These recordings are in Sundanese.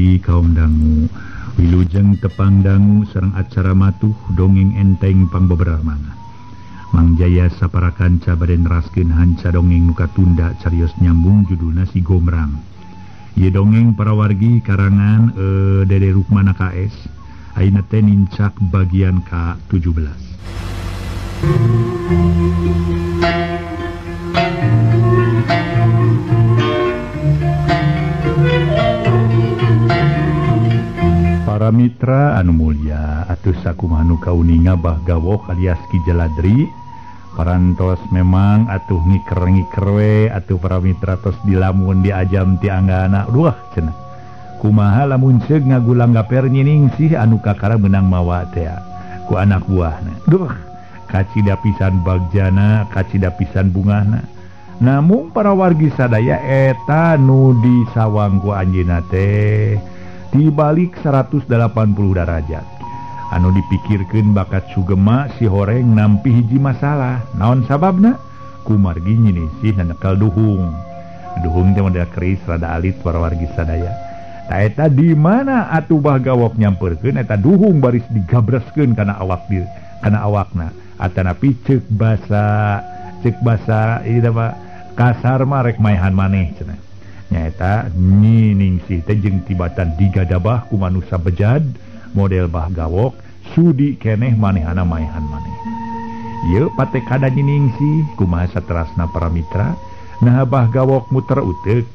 wargi kaum dangu wilujeng tepang dangu sareng acara matuh dongeng enteng pangbeberamana. Mang Jaya sapara kanca bade neraskeun hanca dongeng nu katunda carios nyambung judulna Si Gomrang. Ieu dongeng para wargi karangan Dede Rukmana KS. Ayeuna teh nincak bagian ka-17. Para mitra anu mulya atuh sakumaha nu kauninga Bah Gawok alias Ki Jaladri parantos memang atuh ngiker-ngiker we atuh para mitra tos dilamun diajam ti anggana duah cenah kumaha lamun ceuk ngagulang gaper nyiningsih anu kakara meunang mawa teh ku anak buahna duh kacida pisan bagjana kacida pisan bungahna. Namung para wargi sadaya eta nu disawang ku anjeunna teh dibalik 180 derajat. Anu dipikirkeun bakat sugema si horeng nampi hiji masalah. Naon sababna? Kumargi nyiningsih nanekal duhung. Duhung teh model keris rada alit para wargi sadaya. Ta eta di mana atuh Bah Gawok nyamperkeun eta duhung baris digabraskeun kana awak di kana awakna. Atanapi ceuk basa ieu mah kasar mah rek maehan maneh cenah. Nyaeta nyiningsih teh jeung tibatan digadabah ku manusa bejad model Bah Gawok sudi keneh manehana maehan maneh. Ieu patekada nyiningsih kumaha saterasna para mitra nah Bah Gawok muter uteuk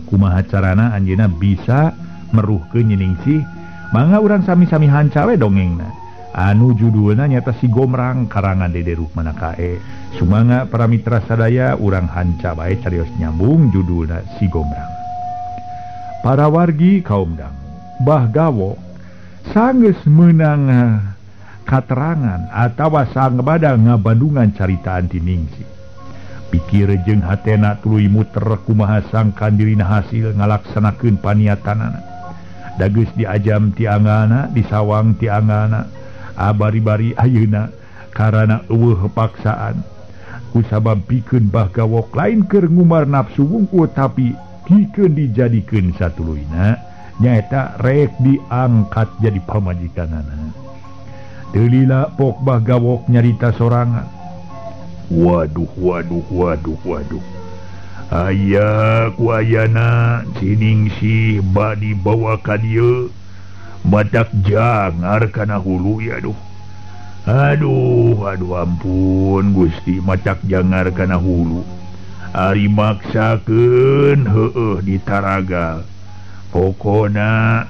kumaha carana anjeunna bisa meruhkeun nyiningsih mangga urang sami-sami hanca we dongengna anu judulna nyata Si Gomrang karangan Dede Rukmana KE. Sumangga para mitra sadaya urang hanca bae carios nyambung judulna Si Gomrang. Para wargi kaum dangu Bah Gawok sanggeus meunang katerangan atawa sangbada ngabandungan caritaan ti Ningsih. Pikir jeung hatena tuluy muter kumaha sangkan dirina hasil ngalaksanakeun paniatanana. Da geus diajam ti anggana disawang ti anggana abari-bari ayeuna karana eueuh paksaan kusabab pikeun Bah Gawok lain keur ngumar nafsu wungkul tapi pikeun dijadikeun satuluyna nyaeta rek diangkat jadi pamajikanana. Teu lila pok Bah Gawok nyarita sorangan. Waduh waduh waduh waduh aya ku ayana siningsih badi bawa ka dieu badak jangar kana hulu ya aduh. Aduh aduh ampun Gusti macak jangar kana hulu. Ari maksakeun heueuh ditaragal. Pokona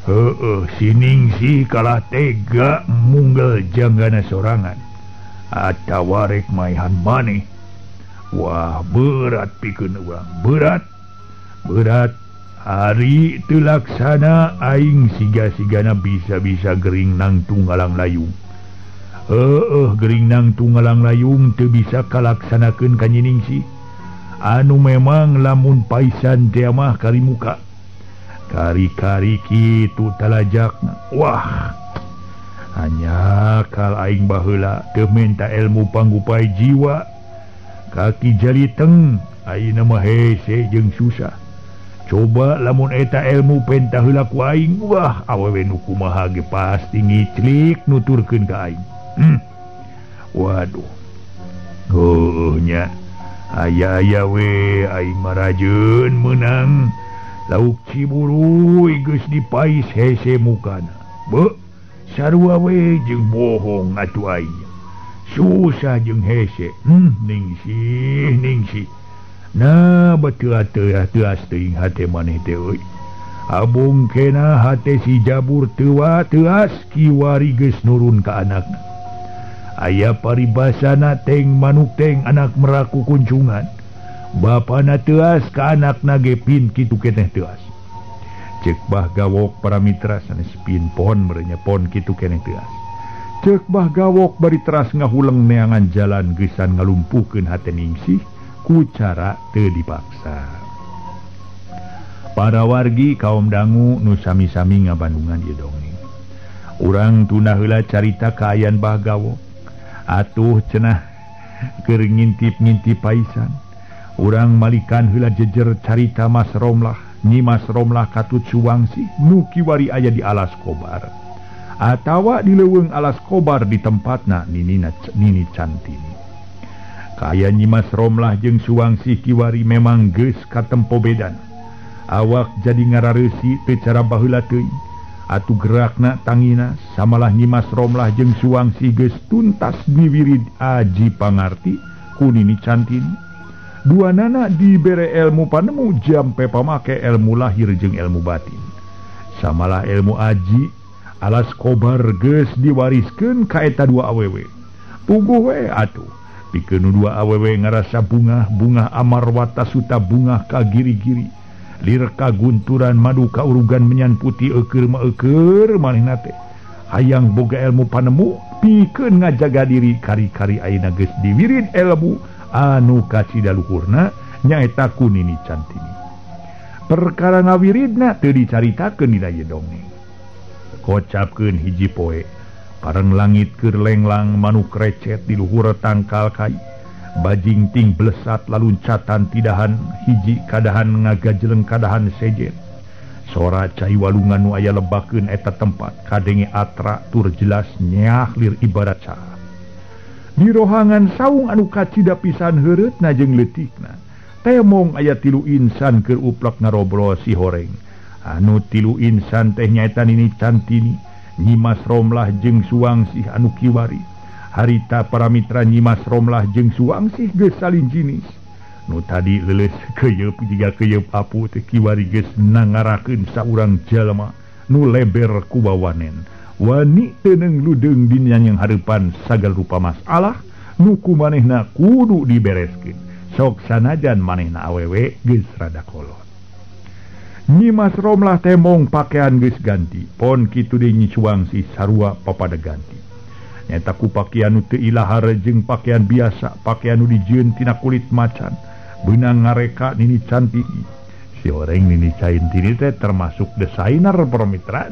heueuh siningsih kalah tega munggel janggana sorangan. Atawa rek maehan maneh. Wah berat pikeun urang, berat. Berat. Ari teu laksana aing siga-sigana bisa-bisa gering nang tunggalang layung. Heueuh gering nang tunggalang layung teu bisa kalaksanakeun ka nyiningsih. Anu memang lamun paisan teh mah kari muka. Kari-kari kitu talajakna. Wah. Hanya kal aing baheula teu minta ilmu panggupai jiwa. Kaki jaliteng ayeuna mah hese jeung susah. Coba lamun eta ilmu pentah heula ku aing wah awewe nu kumaha ge pasti ngiclik nuturkeun ka aing. Waduh. Heueuh nya. Aya-aya we aing marajeun meunang lauk ciburuy geus dipais hese mukana. Beuh, sarua we jeung bohong atuh aing. Susah jeung hese. Ningsih ningsih. Nah betul teas teuing hate maneh teh euy. Abung kena hate si Jabur tewa teas kiwari geus nurun ka anakna. Aya paribasana teng manuk teng anak meraku kuncungan. Bapana teas ka anakna ge pin kitu keneh teas. Ceuk Bah Gawok para mitra sanes pin pon merenya pon kitu keneh teas. Ceuk Bah Gawok bari teras ngahuleng neangan jalan geusan ngalumpuhkeun hate Ningsih ku cara teu dipaksa. Para wargi kaum dangu nu sami-sami ngabandungan ieu dongeng. Urang tunda heula carita kaayaan Bah Gawok. Atuh cenah keur ngintip-ngintip paisan. Urang malikan heula jejer carita Mas Romlah. Nyimas Romlah katut Suwangsih nu kiwari aya di alas kobar atawa di leuweung alas kobar di tempatna Nini Cantini. Kaya Nyimas Romlah jeung Suwangsih kiwari memang geus katempo bedana. Awak jadi ngarareusi teu cara baheula teuing. Atuh gerakna tangina samalah Nyimas Romlah jeung Suwangsih geus tuntas diwirid aji pangarti ku Nini Cantini. Dua nana dibere ilmu panemu jampe pamake ilmu lahir jeung ilmu batin. Samalah ilmu aji alas kobar geus diwariskeun ka eta dua awewe. Puguh we atuh pikeun dua awewe ngarasa bungah bungah amarwata suta bungah ka giri-giri. Lir kagunturan madu kaurugan menyan putih eukeur mah eukeur manehna teh. Hayang boga ilmu panemu pikeun ngajaga diri kari-kari ayeuna geus diwirid ilmu anu kacida luhurna nyaeta ku Nini Cantini. Perkara ngawiridna teu dicaritakeun dina ieu dongeng. Kocapkeun hiji poe, pareng langit keur lenglang manuk recet di luhur tangkal kai. Bajingting blesat laluncatan tidahan hiji kadahan ngagajeleng kadahan sejen. Sora cai walungan nu aya lebakeun eta tempat kadenge atra tur jelas nyaah lir ibarat caha. Di rohangan saung anu kacida pisan heureutna jeung leutikna. Temong aya tilu insan keur uplek ngarobrol si horeng. Anu tilu insan teh nyaeta Nini Cantini, Nyimas Romlah jeung Suwangsih anu kiwari. Harita para mitra Nyimas Romlah jeung Suwangsih geus salin jinis. Nu tadi leuleus keuyeub jiga keuyeub apu teh kiwari geus nangarakeun saurang jalma nu leber ku wawanen. Wani teu ludeung dina yang hareupan sagala rupa masalah nu ku manehna kudu dibereskeun. Sok sanajan manehna awewe geus rada kolot. Nyimas Romlah temong pakaian geus ganti, pon kitu deui Nyi Suwangsih sarua papada ganti. Nyaeta ku pakaian nu teu ilahar jeung pakaian biasa, pakaian nu dijieun tina kulit macan, beunang ngareka Nini Cantini. Si oreng Nini Cantini teh termasuk desainer para mitra.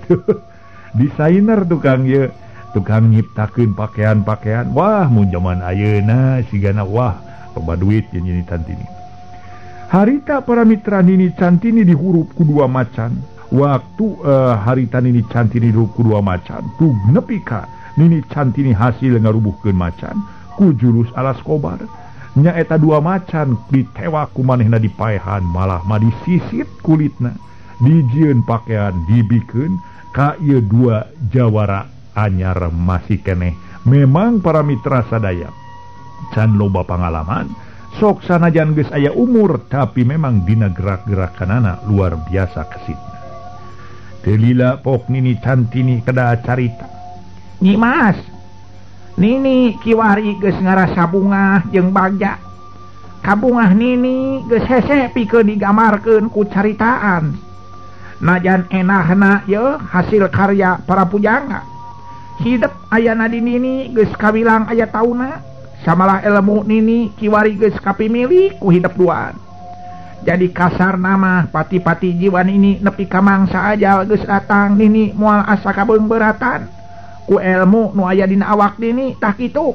Desainer tukang ye, tukang nyiptakeun pakaian-pakaian. Wah, mun jaman ayeuna sigana wah, loba duit ye Nini Cantini. Harita para mitra Nini Cantini dihurup ku dua macan. Waktu harita Nini Cantini dihurup ku dua macan, tug nepi ka Nini Cantini hasil ngarubuhkeun macan ku jurus alas kobar. Nyaeta dua macan ditewak ku manehna dipaehan malah mah disisit kulitna, dijieun pakaian dibikeun ka ieu dua jawara anyar masih keneh. Memang para mitra sadaya can loba pangalaman, sok sanajan geus aya umur tapi memang dina gerak-gerakanana luar biasa kesitna. Teu lila pok Nini Cantini kada carita. Nyimas, Nini kiwari geus ngarasa bungah jeung bagja. Kabungah Nini geus hese pikeun digambarkeun ku caritaan. Najan enahna ye hasil karya para pujangga. Hidep ayana di Nini geus kawilang aya tauna. Samalah ilmu Nini kiwari geus kapimilik ku hidep duaan. Jadi kasar nama pati-pati jiwa Nini nepi ka mangsa ajal geus datang Nini moal asa kabeungbeuratan. Ku ilmu nu aya dina awak Nini tah kitu.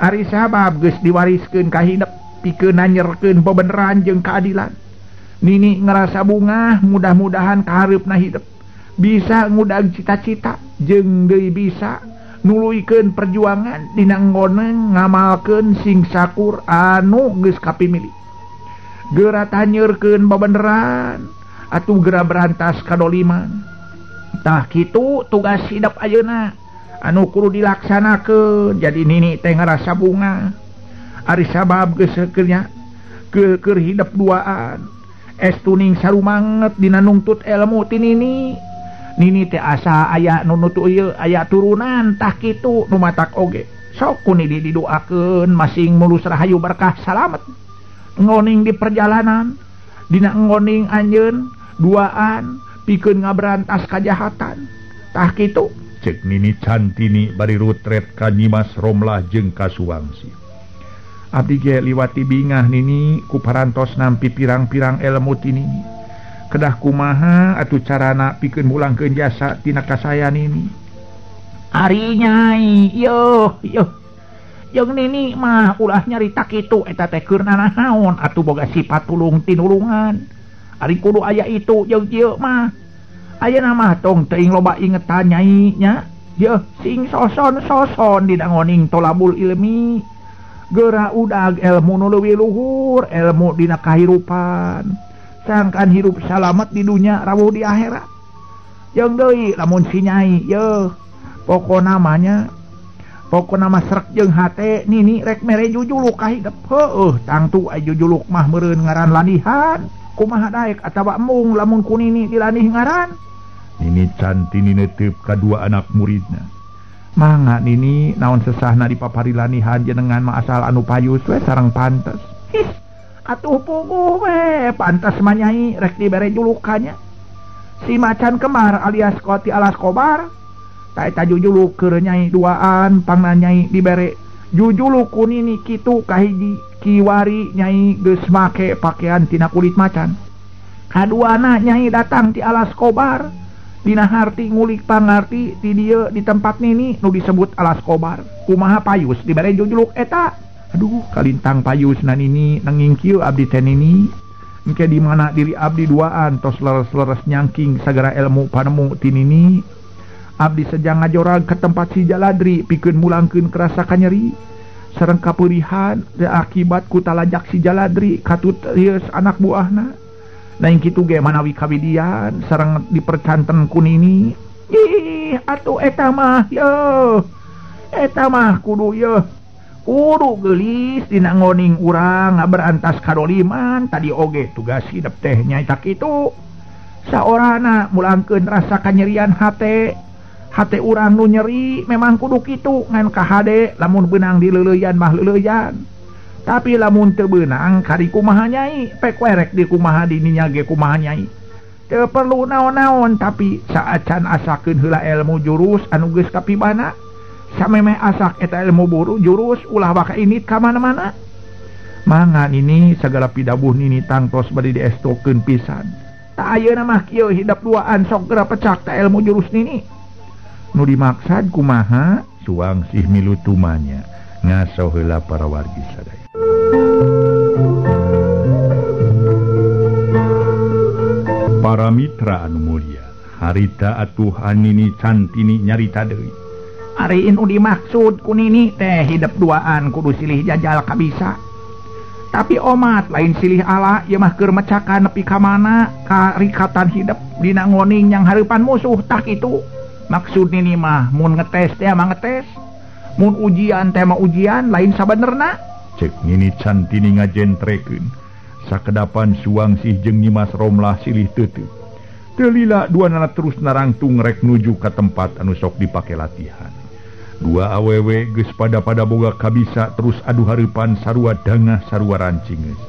Ari sabab geus diwariskeun ka hidep pikeun nanyerkeun bebeneran jeung keadilan. Nini ngerasa bungah mudah-mudahan kahareupna hidep bisa ngudag cita-cita jeung deui bisa nuluykeun perjuangan dina nggoneng ngamalkeun sing sakur anu geus kapimilik. Geura tanyeurkeun bebeneran atuh geura berantas kadoliman. Tah kitu tugas hidep ayeuna anu kudu dilaksanakeun. Jadi Nini teh ngarasa bungah. Ari sabab geus heukeurnya keur hidep duaan. Estuning sarumanget dina nungtut ilmu ti Nini. Nini teh asa aya nu nutu ieu aya turunan tah kitu nu matak oge. Sok ku Nini didoakeun masing mulus rahayu berkah salamet. Ngoning di perjalanan dina ngoning anjeun duaan pikeun ngaberantas kajahatan. Tah kitu cek Nini Cantini bari rutret ka Nyimas Romlah jeung ka Suwangsih. Abdi ge liwati bingah Nini ku parantos nampi pirang-pirang ilmu ti Nini. Kedah kumaha atuh carana pikeun mulangkeun jasa tina kasaya Nini. Ari nyai yo yo jeung Nini mah ulah nyarita kitu eta teh keur nanaon atuh boga sifat tulung tinulungan. Ari kudu aya itu jeung ieu mah. Ayeuna mah tong teuing loba ingetan nyai nya. Yeuh sing soson-soson dina ngoning tolabul ilmi. Geura udag ilmu nu leuwih luhur, ilmu dina kahirupan. Sangkan hirup salamet di dunya rawuh di akhirat. Jeung deui lamun si nyai yeuh pokona mah nya pokona mah srek jeung hate nini rek mere jujuluk ka hidep. Heueuh tangtu aya jujuluk mah meureun ngaran landihan. Kumaha daek atawa embung lamun ku nini dilandih ngaran. Nini Cantini neuteup kadua anak muridna. Mangga nini naon sesahna dipapari landihan jenengan mah asal anu payus we sareng pantes. His atuh puguh we pantes mah nyai rek dibere julukannya. Si macan kembar alias koti alas kobar. Ta eta jujuluk keur nyai duaan pangna nyai dibere jujuluk ku nini kitu kahiji kiwari nyai geus make pakaian tina kulit macan. Kaduana nyai datang ti alas kobar. Dina harti ngulik pangarti ti dieu di tempat nini nu disebut alas kobar. Kumaha payus dibere jujuluk eta. Aduh kalintang payusna nini nanging kieu abdi teh nini. Engke di mana diri abdi duaan tos leres-leres nyangking sagara ilmu panemu ti nini. Abdi sejang ngajorag ke tempat si Jaladri pikeun mulangkeun kerasa kanyeri sareng kapeurihan akibat ku talajak si Jaladri katut ieu anak buahna. Lain kitu ge manawi kawidian sareng dipercanten ku nini. Ih atuh eta mah yeuh eta mah kudu yeuh kudu geulis dina ngoning urang ngaberantas kadoliman tadi oge tugas hidep teh nyaeta kitu. Saorana mulangkeun rasa kanyerian hate. Hate urang nu nyeri memang kudu kitu ngan kahade lamun beunang dileuleuyan mah leuleuyan. Tapi lamun teu beunang kari kumaha nyai pek werek di kumaha dininya ge kumaha nyai. Teu perlu naon-naon tapi saacan asakeun heula ilmu jurus anu geus kapibana. Samemeh asak eta ilmu buru jurus ulah waka init ka mana-mana. Mangga nini sagala pidabuh nini tangtos bade diestokeun pisan. Ta ayeuna mah kieu hidep duaan sok geura pecak ta ilmu jurus nini. Nu dimaksad kumaha Suangsih milu tumanya ngaso heula para wargi sadaya. Para mitra anu mulia, harita atuh Nini Cantini nyarita deui. Ari anu dimaksud ku nini teh hidep duaan kudu silih jajal kabisa. Tapi omat lain silih ala ieu mah keur mecakan nepi ka mana karikatan hidep dina ngoning yang hareupan musuh tah kitu. Maksud nini mah mun ngetes teh mah ngetes, mun ujian teh mah ujian lain sabenerna. Cek Nini Cantini ngajentrekeun. Sakedapan Suangsih jeung Nyimas Romlah silih teuteuk. Teu lila duanana terus narangtung rek nuju ka tempat anu sok dipake latihan. Dua awewe geus pada-pada boga kabisa terus adu hareupan sarua dangah sarua rancingeus.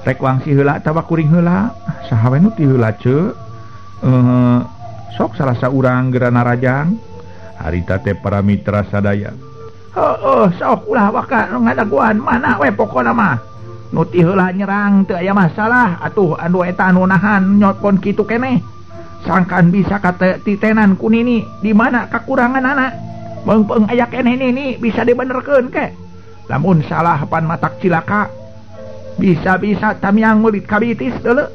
Rek wangsi heula atawa kuring heula? Saha we nu ti heula ceu? Sok salah saurang geura narajang. Harita teh para mitra sadaya. Heueuh sok ulah waka ngadaguan mana we pokona mah. Nu ti heula nyerang teu aya masalah atuh anu eta anu nahan nyotpon kitu keneh. Sangkan bisa kate titenan ku nini di mana kakuranganana. Meungpeung aya keneh nini bisa dibenerkeun ke. Lamun salah pan matak cilaka. Bisa-bisa tamiang murid kabitis deuleu.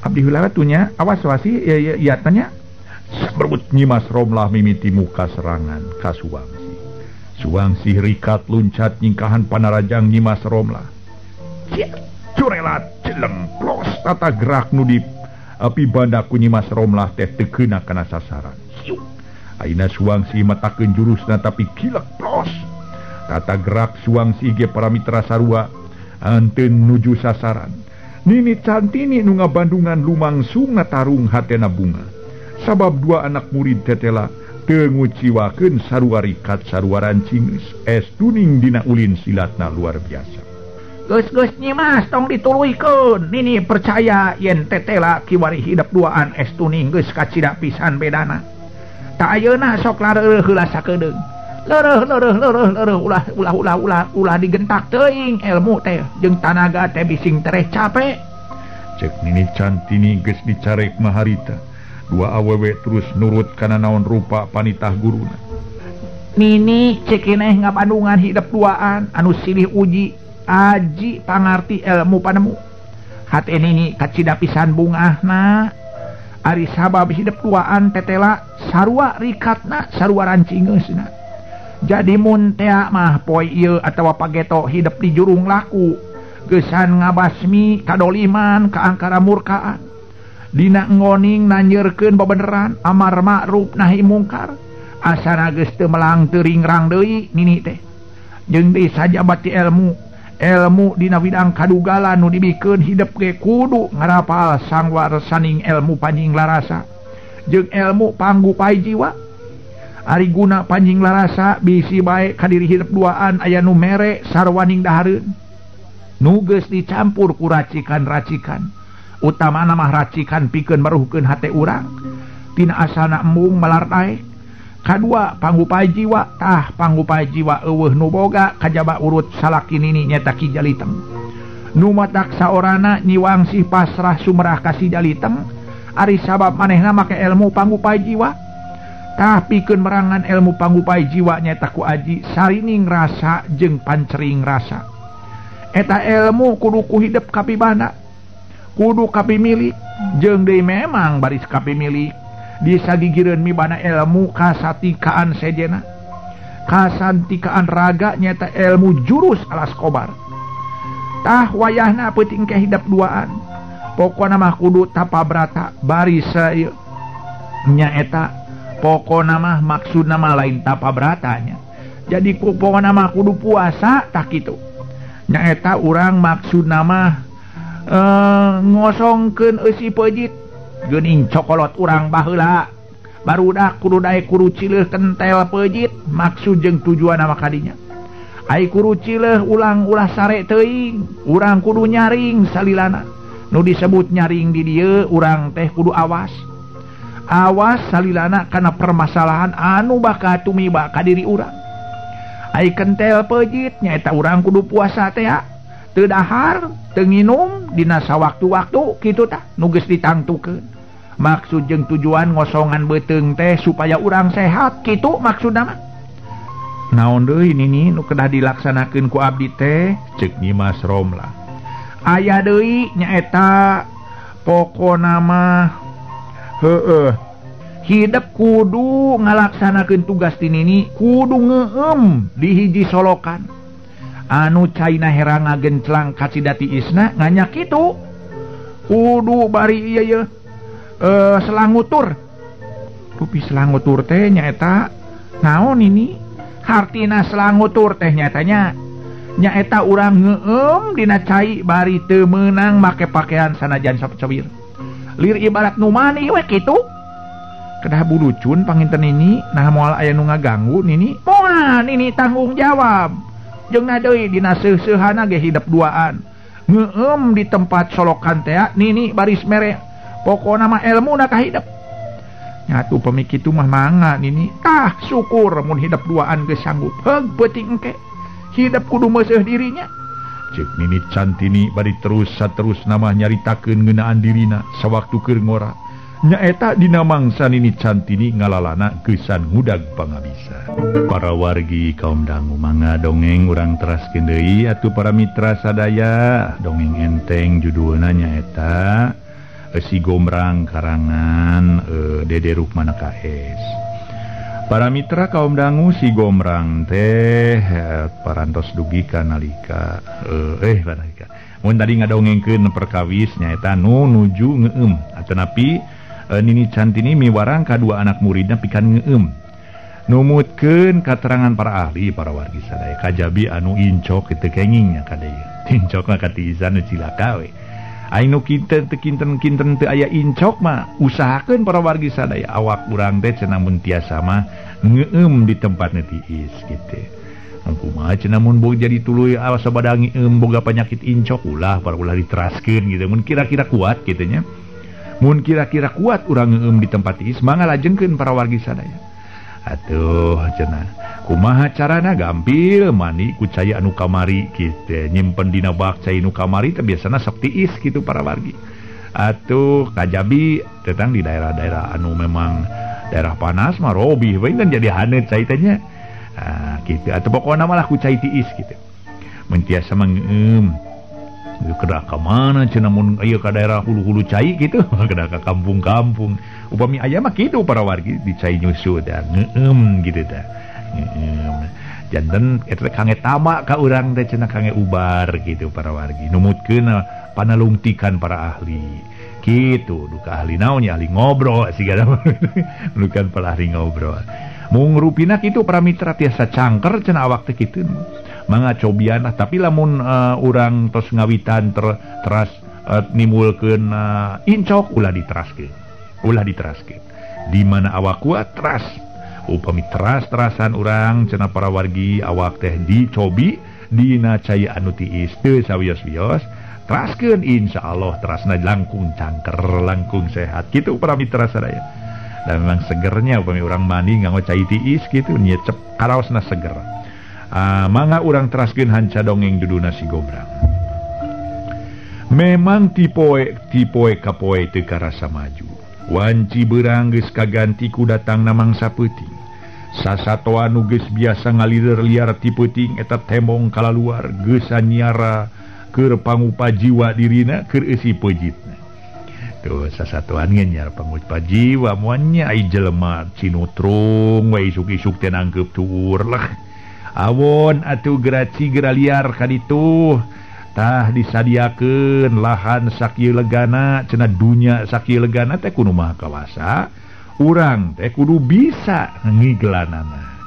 Abdi heula atuh nya awas wasi ya tanya. Saberbut Nyimas Romlah mimiti muka serangan ka Suangsih. Suangsih rikat luncat nyingkahan panarajang Nyimas Romlah. Curelat celeng plos tata gerak nu di pibanda ku Nyimas Romlah teh teu keuna kana sasaran. Ayeuna Suangsih matakeun jurusna tapi kilek plos. Tata gerak Suangsih ge para mitra sarua anteun nuju sasaran. Nini Cantini nu ngabandungan lumangsung ngatarung hatena bunga. Sabab dua anak murid tetela teu nguciwakeun sarua rikat sarua rancingeus es tuning dina ulin silatna luar biasa. Geus-geus Nyimas tong dituluykeun. Nini percaya yen tetela kiwari hidep duaan es tuning geus kacida pisan bedana. Ta ayeuna sok lareuh heula sakedeung. Leureuh leureuh leureuh leureuh ulah ulah ulah ulah ulah digentak teuing ilmu teh jeung tanaga teh bising tereh capek. Cek Nini Cantini geus dicarek mah harita. Dua awewe terus nurut kana naon rupa panitah guruna. Nini cekineh ngabandungan hidep duaan anu silih uji aji pangarti ilmu panemu. Hate nini kacida pisan bungahna. Ari sabab hidep duaan tetela sarua rikatna sarua rancingeusna. Jadi mun tea mah poe ieu atawa pageto hidep di jurung laku geusan ngabasmi kadoliman kaangkara murkaan. Dina ngoning nanyeurkeun babeneran amar ma'ruf nahi mungkar. Asana geus teu melang teu ringrang deui nini teh. Jeung deui sajabati ilmu ilmu dina widang kadugalan nu dibikeun hidep ge kudu ngarapal sangwar saning ilmu panjing larasa jeung ilmu panggupai jiwa. Ari guna panjing larasa bisi bae ka diri hidep duaan aya nu mere sarwaning dahareun nu geus dicampur ku racikan-racikan, utamana mah racikan pikeun meruhkeun hate urang tina asalna embung melar daek. Kadua panggupai jiwa, tah panggupai jiwa eueuh nu boga kajaba urut salaki nini nyata Ki Jaliteng. Nu matak saorana nyiwangsih pasrah sumerah ka si Jaliteng ari sabab manehna make ilmu panggupai jiwa. Tah pikeun merangan ilmu panggupai jiwa nyata ku aji sarining rasa jeung pancering rasa. Eta ilmu kudu ku hidep kapibana, kudu kapimilik, jeung deui memang baris kapimilik. Disagigireun mibana ilmu kasatikaan sejena, kasantikaan raga nyata ilmu jurus alas kobar. Tah wayahna peuting ke hidep duaan, pokona mah kudu tapabrata baris nyaeta pokona mah maksudna mah lain tapabratanya. Jadi pokona mah kudu puasa tah kitu. Nyaeta urang maksudna mah ngosongkeun eusi peujit geuning cokolot urang baheula barudak kudu daek kuru cileuh kentel peujit maksud jeung tujuan mah kadinya. Ai kuru cileuh ulang ulah sare teuing, urang kudu nyaring salilana. Nu disebut nyaring di dieu urang teh kudu awas. Awas salilana kana permasalahan anu bakal tumiba ka diri urang. Ai kentel peujit nyaeta urang kudu puasa teh teu dahar teu nginum dina sawaktu-waktu kitu tah nu geus ditangtukeun. Maksud jeung tujuan ngosongan beuteung teh supaya urang sehat kitu maksudna mah. Naon deui nini nu kedah dilaksanakeun ku abdi teh ceuk Nyimas Romlah. Aya deui nyaeta pokona mah heueuh hidep kudu ngalaksanakeun tugas ti nini kudu ngeueum di hiji solokan anu caina herang ngagenclang kacida tiisna nganyak kitu kudu bari ieu ye selangutur. Rupi selangutur teh nyaeta naon ini hartina selangutur teh nyatanya nyaeta urang ngeueum dina cai bari teu meunang make pakaian sanajan sapcawir lir ibarat nu mani we kitu. Kedah bulucun panginten nini nah moal aya nu ngaganggu nini moal nini tanggung jawab jeung deui dina seuseuhana ge hidep duaan ngeueum di tempat solokan teh nini baris mere pokona mah elmuna ka hidep nyatu pemikitu mah mangga nini tah syukur mun hidep duaan geus sanggup heug peuting engke hidep kudu meuseuh dirinya. Ceuk Nini Cantini bari terus saterus nama nyaritakeun ngeunaan dirina sawaktu keur ngora. Nyaeta dina mangsa Nini Cantini ngalalana geusan ngudag pangabisa. Para wargi kaum dangu mangga dongeng urang teraskeun deui atuh para mitra sadaya. Dongeng enteng judulna nyaeta Si Gombrang karangan Dede Rukmana KS. Para mitra kaum dangu si Gombrang teh parantos dugi ka nalika nalika. Mun tadi ngadongengkeun perkawis nyaeta nu nuju ngeueum atanapi Nini Cantini miwarang kadua anak muridna pikan ngeueum. Numutkeun katerangan para ahli para wargi sadaya kajabi anu incok teu kenging nya ka deui. Incok mah katiisan nu cilaka we. Ai nu kinten teu kinten-kinten teu aya incok mah usahakeun para wargi sadaya awak urang teh cenah mun tiasa mah ngeueum di tempat nu tiis kitu. Kumaha cenah mun boga jadi tuluy awas sabada ngeueum boga penyakit incok ulah para ulah diteraskeun gitu. Mun kira-kira kuat kitu nya. Mun kira-kira kuat urang ngeueum di tempat tiis mangga lajengkeun para wargi sadaya. Atuh cenah kumaha carana gampil mani ku cai anu kamari kitu nyimpen dina bak cai nu kamari teh biasana sok tiis kitu para wargi. Atuh kajabi tetang di daerah-daerah anu memang daerah panas mah robih we kan jadi haneut cai teh nya. Ah kitu atuh pokona mah lah ku cai tiis kitu. Mun tiasa mah ngeueum Kedah ka mana cenah mun ieu ka daerah hulu-hulu cai gitu, kedah ka kampung-kampung. Upami aya mah kitu para wargi di cai nyusu teh ngeueum gitu teh. Ngeueum. Janten eta teh kange tama ka urang teh cenah kange ubar gitu para wargi. Numutkeun panalungtikan para ahli. Kitu duka ahli naon nya ahli ngobrol sigana bukan para ahli ngobrol. Mung rupina kitu para mitra tiasa cangker cenah awak teh kitu. Mangga cobian lah, tapi lamun urang tos ngawitan teras nimbulkeun incok ulah diteraskeun. Ulah diteraskeun. Di mana awak kuat teras. Upami teras-terasan urang cenah para wargi awak teh dicobi dina cai anu tiis teu sawios-wios teraskeun insyaallah terasna langkung cangker langkung sehat kitu para mitra sadaya. Dan memang segernya upami urang mandi nganggo cai tiis kitu nyecep karaosna seger. Mangga urang teraskeun hanca dongeng duduna si Gombrang. Memang tipoe kapoe teu karasa maju. Wanci beurang geus kaganti ku datangna mangsa peuting. Sasatoan nu geus biasa ngalieur liar ti peuting eta tembong kalaluar geus nyiara keur pangupa jiwa dirina keur eusi peujitna. Tuh sasatoan ge nyiar pangupa jiwa moal nya ai jelema cinutrung we isuk-isuk teh nangkeup tuur lah. Awon atuh geraci gera liar kaditu tah disadiakeun lahan sakieu legana cenah dunya sakieu legana teh kudu maha kawasa urang teh kudu bisa ngiglanana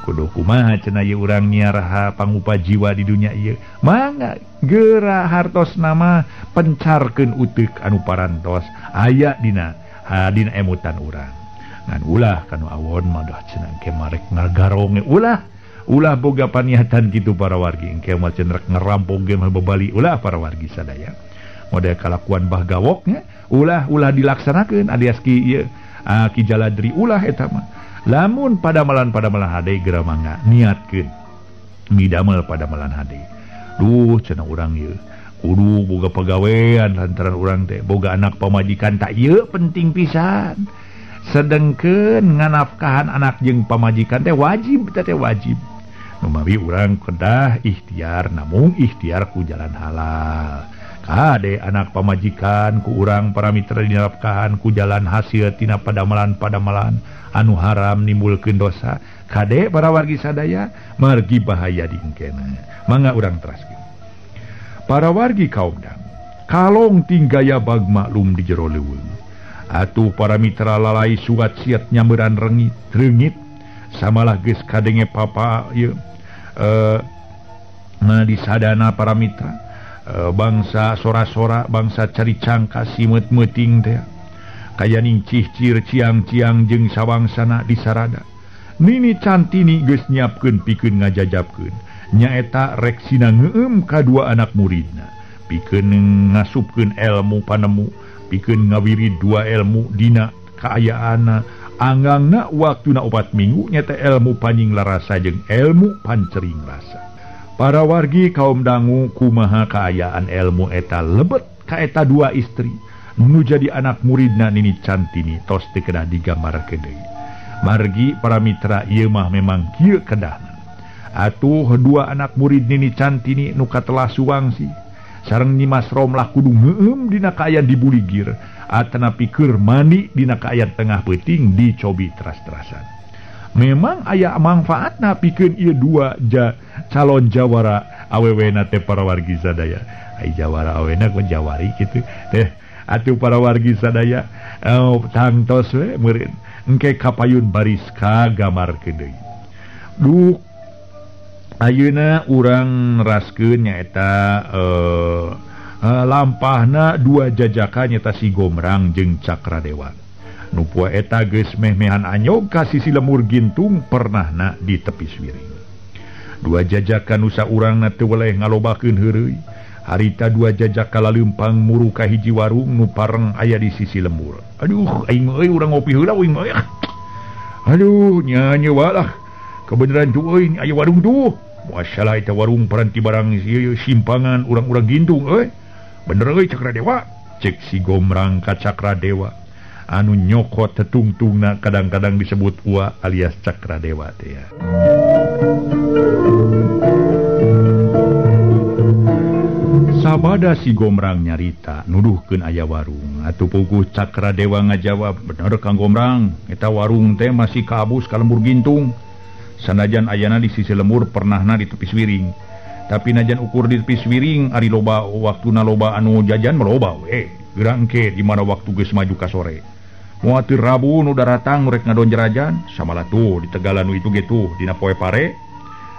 kudu kumaha cenah ieu urang nyiaraha pangupa jiwa di dunya ieu mangga geura hartos nama pencarkeun uteuk anu parantos aya dina dina emutan urang ngan ulah kanu awon mah dah cenah engke marek ngagaronge ulah ulah boga paniatan gitu para wargi engke mah cenah ngerampok ge mah bebali ulah para wargi sadaya model kalakuan bah gawoknya ulah ulah dilaksanakeun alias ki ieu ki jaladri ulah eta mah lamun padamalan hade geura mangga niatkeun midamel padamalan hade duh cenah urang ieu kudu boga pagawean lantaran urang teh boga anak pamajikan tak ieu penting pisan sedengkeun nganafkahan anak jeung pamajikan teh wajib teh wajib. Numawi urang kedah ikhtiar namung ikhtiar ku jalan halal. Kade anak pamajikan ku urang para mitra dinafkahan ku jalan hasil tina padamalan-padamalan anu haram nimbulkeun dosa. Kade para wargi sadaya margi bahaya dingkena. Mangga urang teraskeun. Para wargi kaum dang kalong tinggaya bag maklum di jero leuweung. Atuh para mitra lalai suat siat nyameuran rengit reungit samalah geus kadenge papa ieu nah disadana para mitra bangsa sora-sora bangsa cari cangka simeut meuting teh kaya ning cihcir ciang-ciang jeung sawangsana disarada Nini Cantini geus nyiapkeun pikeun ngajajabkeun nyaeta rek sina ngeueum ka dua anak muridna pikeun ngasupkeun ilmu panemu pikeun ngawiri dua ilmu dina kaayaanna anggangna waktuna 4 minggu nyata ilmu panjing larasa jeung ilmu pancering rasa. Para wargi kaum dangu kumaha kaayaan ilmu eta lebet ka eta dua istri nu jadi anak muridna Nini Cantini tos teu kedah digambarkeun deui. Margi para mitra ieu mah memang kieu kedahna. Atuh dua anak murid Nini Cantini nu katelah suwangsi sareng Nyimas Romlah kudu ngeueum dina kaayaan dibuligir atanapi keur mandi dina kaayaan tengah peuting dicobi teras-terasan. Memang aya mangfaatna pikeun ieu dua calon jawara awewena teh para wargi sadaya. Ai jawara awena ku jawari kitu teh atuh para wargi sadaya tangtos we meureun engke kapayun baris kagamarkeun deui. Duk ayeuna urang neraskeun nyaeta lampahna dua jajaka nyata si Gomrang jeung Cakradewa. Nu poe eta geus meh-mehan anyog ka sisi lemur gintung pernahna di tepi swiring. Dua jajaka nu saurangna teu weleh ngalobakeun heureuy. Harita dua jajaka laleumpang muru ka hiji warung nu pareng aya di sisi lemur. Aduh, aing euy urang ngopi heula uing mah. Aduh, nya nyewa lah. Kebenaran tuh euy aya warung tuh. Masalah eta warung paranti barang ieu simpangan urang-urang gintung euy. Bener euy Cakradewa. Cek si Gomrang ka Cakradewa anu nyokot tetungtungna kadang-kadang disebut Ua alias Cakradewa teh ya. Sabada Pada si Gombrang nyarita nuduhkeun aya warung. Atuh puguh Cakra Dewa ngajawab, bener Kang Gombrang, eta warung teh masih kaabus ka lembur gintung. Sanajan ayana di sisi lembur pernahna di tepi wiring. Tapi najan ukur di tepi wiring ari loba waktuna loba anu jajan mah loba we. Geura engke di mana waktu geus maju ka sore. Moal teu Rabu nu daratang rek ngadon jarajan, samalah tuh di Tegalan nu itu ge tuh dina poe pare.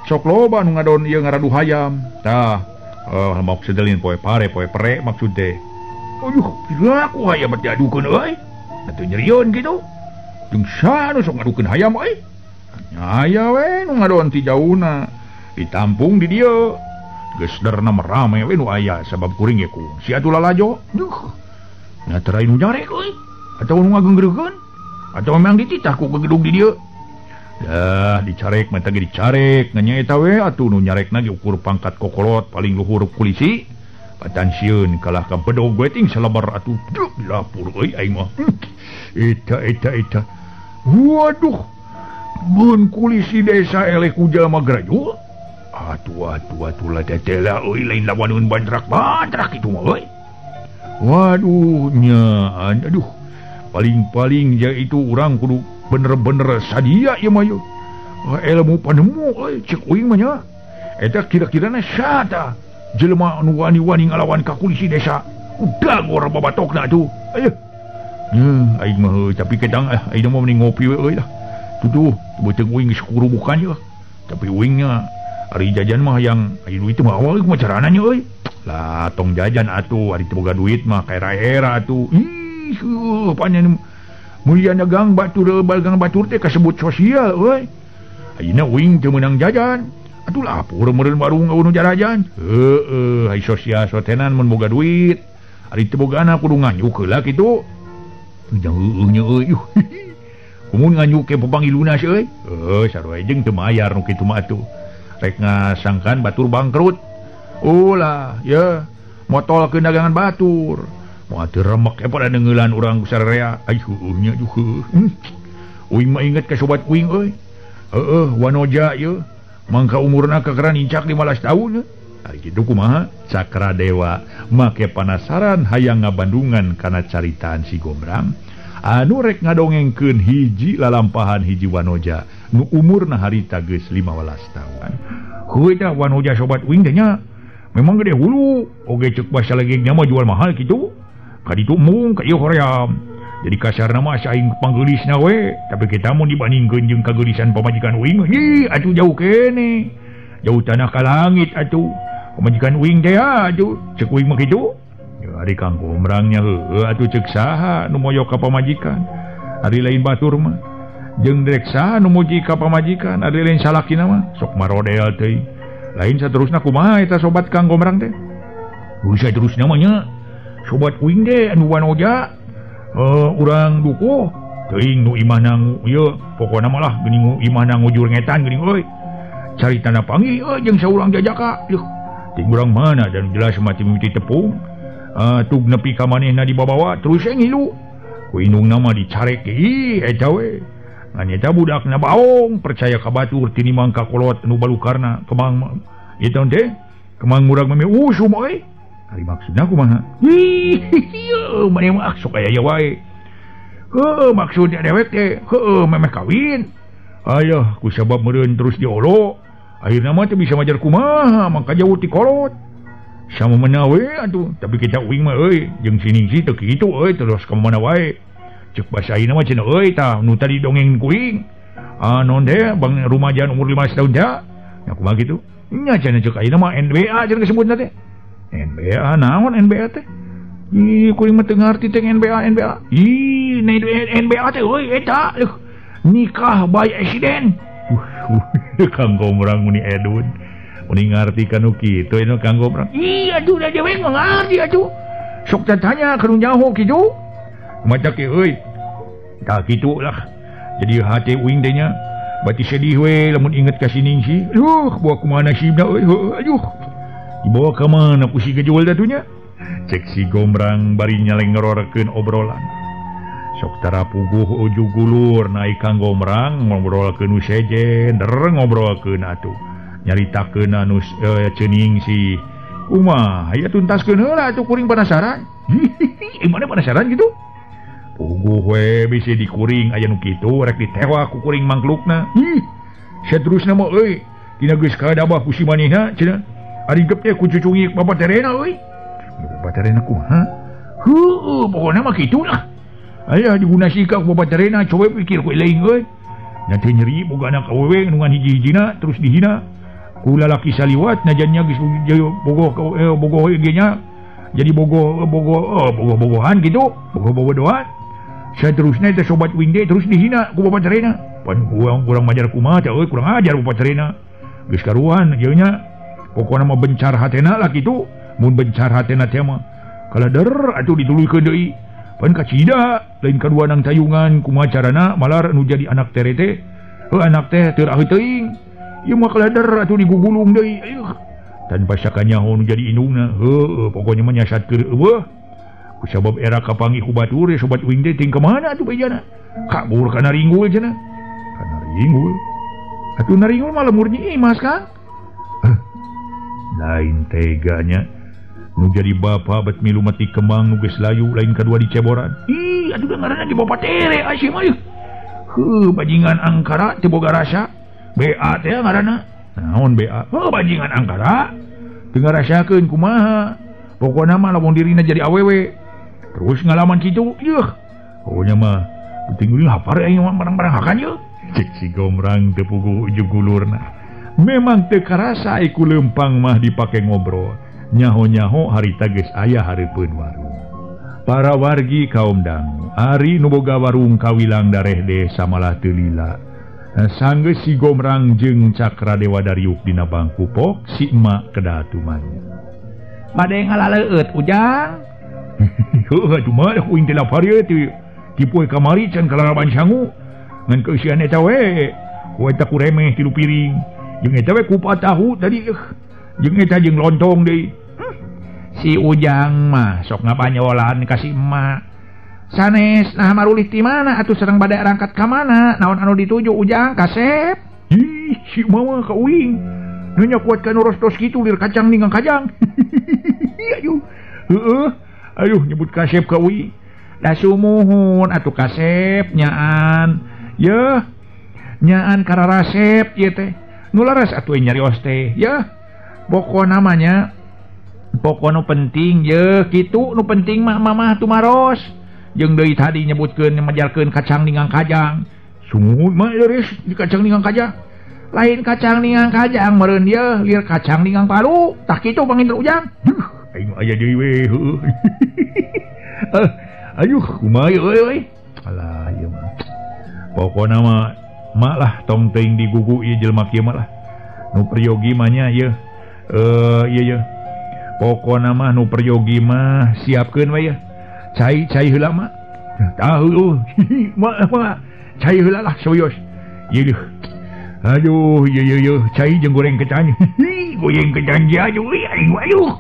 Sok loba nu ngadon ieu ngaradu hayam. Tah maksud lain poe pare poe pere maksud teh. Aduh, gila aku hayam diadukeun euy. Atuh nyerieun kitu. Jeung saha nu sok ngadukeun hayam euy? Aya we nu ngadon ti jauhna. Ditampung di dieu. Geus derna rame we nu aya sabab kuring ge kungsi atuh lalajo. Duh. Nya teu nu nyarek euy. Atau nu ngagenggregeun. Atau memang dititah ku gegedug di dieu. Dah dicarek mah teh dicarek ngan eta we atuh nu nyarekna ge ukur pangkat kokolot paling luhur polisi. Patan sieun kalah ka bedog we ting salebar atuh duh lapur euy aing mah. Eta eta eta. Waduh. Mun kulisi desa eleh ku jalma graju. Atuh atuh atuh lah teh lah euy lain lawaneun bandrak-bandrak kitu mah euy. Waduh nya aduh. Paling-paling ja itu urang kudu bener-bener sadia ieu mah ieu. Ilmu panemu euy cek uing mah nya. Eta kira-kirana saha jelema anu wani-wani ngalawan ka kulisi desa. Udah gor babatokna atuh. Ayo. Aing mah heuh tapi kedang aing mah mending ngopi we euy lah. Tuduh beuteung uing geus kurubukan ieu. Tapi uingnya ari jajan mah yang ari duit mah awal kumaha carana nya euy. Lah tong jajan atuh ari teu boga duit mah kaera-era atuh. Ih, panjang mulia dagang batur balgang batur teh kasebut sosial euy. Ayeuna uing teu meunang jajan. Atuh lapur meureun warung nu jarajan. Heueuh, ai sosial sotenan mun boga duit. Ari teu bogana kudu nganyuk heula kitu. Heueuh nya euy. Kumun nganyuk ke papanggih lunas euy. Heuh, sarua jeung teu mayar nu kitu mah atuh. Rek ngasangkan batur bangkrut. Ulah, ye, motolkeun dagangan batur. Moal teu remek pada neungeulan urang ku sararea. Ai heueuh nya juheuh. Uing mah inget ka sobat uing euy. Heueuh, wanoja ieu. Mangka umurna kakeran incak 15 tahun. Ari kitu kumaha? Cakra Dewa make panasaran hayang ngabandungan kana caritaan si Gombrang anu rek ngadongengkeun hiji lalampahan hiji wanoja nu umurna harita geus 15 tahun. Heueuh tah wanoja sobat uing teh nya. Memang gede hulu, oge cek basa legegnya mah jual mahal kitu. Ka ditu mung ka ieu hoream. Jadi kasarna mah asa aing panggeulisna we, tapi kita mun dibandingkeun jeung kageulisan pamajikan uing, ih atuh jauh keneh. Jauh tanah ka langit atuh. Pamajikan uing teh atuh cek uing mah kitu. Ya ari Kang Gombrangnya heueuh atuh cek saha nu moyok ka pamajikan. Ari lain batur mah. Jeung direk saha nu muji ka pamajikan, ari lain salakina mah sok marodel teuing. Lain saterusna kumaha eta sobat Kang Gombrang teh? Bisa terusna mah nya. Sobat uing teh anu wanoja urang dukuh teuing nu imahna ieu pokona mah lah geuning imahna ngujur ngetan geuning euy. Caritana panggih euy jeung saurang jajaka. Yuh, ting urang mana dan jelas mati mimiti tepung. Tug nepi ka manehna dibabawa terus we ngilu. Ku indungna mah dicarek ih eta we. Ngan eta budakna baong percaya ka batur tinimang ka kolot nu balukarna kemang ieu teh kemang murag meme usum euy. Ari maksudna kumaha? Ih, maneh mah sok aya wae. Heueuh maksudna dewek teh, heueuh memeh kawin. Ayah ku sabab meureun terus diolo. Akhirna mah teu bisa majar kumaha, mangka jauh ti kolot. Sama mana we atuh, tapi kita uing mah euy jeung sining si teu kitu euy terus ka mana wae. Cek basa ayeuna mah cenah euy tah nu tadi dongeng ku uing. Ah non teh bang rumajaan umur 15 tahun teh. Nya kumaha kitu? Nya cenah cek ayeuna mah NBA cenah disebutna teh. NBA naon NBA teh? Ih, kuring mah teu ngarti teh NBA NBA. Ih, NBA teh euy eta nikah by accident. Kang Gombrang muni edun. Muni ngarti kanu kitu anu Kang Gombrang. Ih, atuh da dewe mah ngarti atuh. Sok tanya ka nu nyaho kitu. Maca ke euy. Tah kitu lah. Jadi hate uing teh nya bati sedih we lamun inget ka sining si. Aduh, bawa kumaha nasibna euy. Aduh. Dibawa ka mana ku si gejol datunya? Cek si Gombrang bari nyalengrorkeun obrolan. Sok tara puguh ujug gulur naik Kang Gombrang ngobrolkeun nu sejen, der ngobrolkeun atuh. Nyaritakeun anu ceuning si. Kumaha aya tuntaskeun heula atuh kuring penasaran. Mana penasaran gitu? Puguh we bisi dikuring aya nu kitu rek ditewak ku kuring mangklukna. Ih, saterusna mah euy, dina geus kadabah ku si manehna cenah. Ari gep teh ku cucungi bapak terena euy. Bapak terena kumaha? Heueuh, pokona mah kitu lah. Aya diguna sikap ku bapak terena coba pikir ku lain euy. Nya teh nyeri boga anak awewe nu ngan hiji-hijina terus dihina. Ku lalaki saliwat najannya geus bogoh bogoh ge nya. Jadi bogoh bogoh bogoh-bogohan gitu, bogoh-bogohan. Saterusna teh sobat uing teh terus dihina ku bapak terena. Pan kurang majar kumaha teh euy, kurang ajar bapak terena. Geus karuan ieu nya. Pokona mah bencar hatena lah kitu. Mun bencar hatena teh mah kalader atuh dituluykeun deui. Pan kacida lain kadua nang tayungan kumaha carana malar nu jadi anak tere teh. Heuh anak teh teu raheut teuing. Ieu mah kalader atuh digugulung deui. Ayuh. Tanpa sakanyaho nu jadi indungna. Heueuh pokona mah nyasat keur eueuh. Kusabab era kapanggih ku batur sobat uing teh ting ka mana atuh bejana. Kabur kana ringgul cenah. Kana ringgul. Atuh naringgul mah lemur Nyi Imas Kang. Lain teganya nu jadi bapa bet milu mati kembang nu geus layu lain kadua diceboran. Ih atuh ngaranna ge bapa tere asih mah. Heuh bajingan angkara teu boga rasa. BA teh ngaranna. Naon BA? Heuh bajingan angkara teu ngarasakeun kumaha. Pokona mah lamun dirina jadi awewe. Terus ngalaman kitu, yeuh. Pokona mah penting euy hapar aing mah barang-barang hakan yeuh. Cek si Gomrang teu puguh ujug gulurna. Memang teu karasa iku lempang mah dipake ngobrol. Nyaho-nyaho harita geus aya hareupeun warung. Para wargi kaum dangu, ari nu boga warung kawilang dareh desa malah teu lila. Sanggeus si Gomrang jeung Cakra Dewa dariuk dina bangku pok si emak kedah tumanya. Bade ngalaleueut Ujang. Heuh atuh mah uing teh lapar ieu teh. Ti poe kamari can kalaraban sangu. Ngan keusian eta we. Ku eta ku remeh 3 piring. Jeung eta we kupat tahu tadi. Jeung eta jeung lontong deui. Si Ujang mah sok ngabanyolan ka si emak. Sanes nah marulih ti mana atuh sareng bade arangkat ka mana? Naon anu dituju Ujang kasep? Ih, si emak mah ka uing. Nu nya kuat ka nu rostos kitu lir kacang ninggang kajang. Aduh. Heueuh. Aduh nyebut kasep ka uing. Da sumuhun atuh kasep nyaan. Yeuh. Nyaan kararasep ieu teh. Nu laras atuh nyarios teh. Yeuh. Pokona mah nya pokok nu penting ye kitu nu penting mah mamah tumaros jeung deui tadi nyebutkeun majalkeun kacang ninggang kajang. Sumuhun mah leres di kacang ninggang kajang. Lain kacang ninggang kajang meureun ye lir kacang ninggang palu tah kitu panginten Ujang. Duh aing aya deui we heueuh. Ayuh kumaha euy euy. Alah ieu mah. Pokona mah mak lah tong teuing digugu ieu jelema kieu mah lah. Nu peryogi mah nya ieu. Ieu ieu. Pokona mah nu peryogi mah siapkeun we ya. Cai cai heula mah. Tah heueuh. Mah mah cai heula lah serius. Ieu deuh. Aduh ieu ieu ieu cai jeung goreng ketan. Goreng ketan ge aduh aing aduh.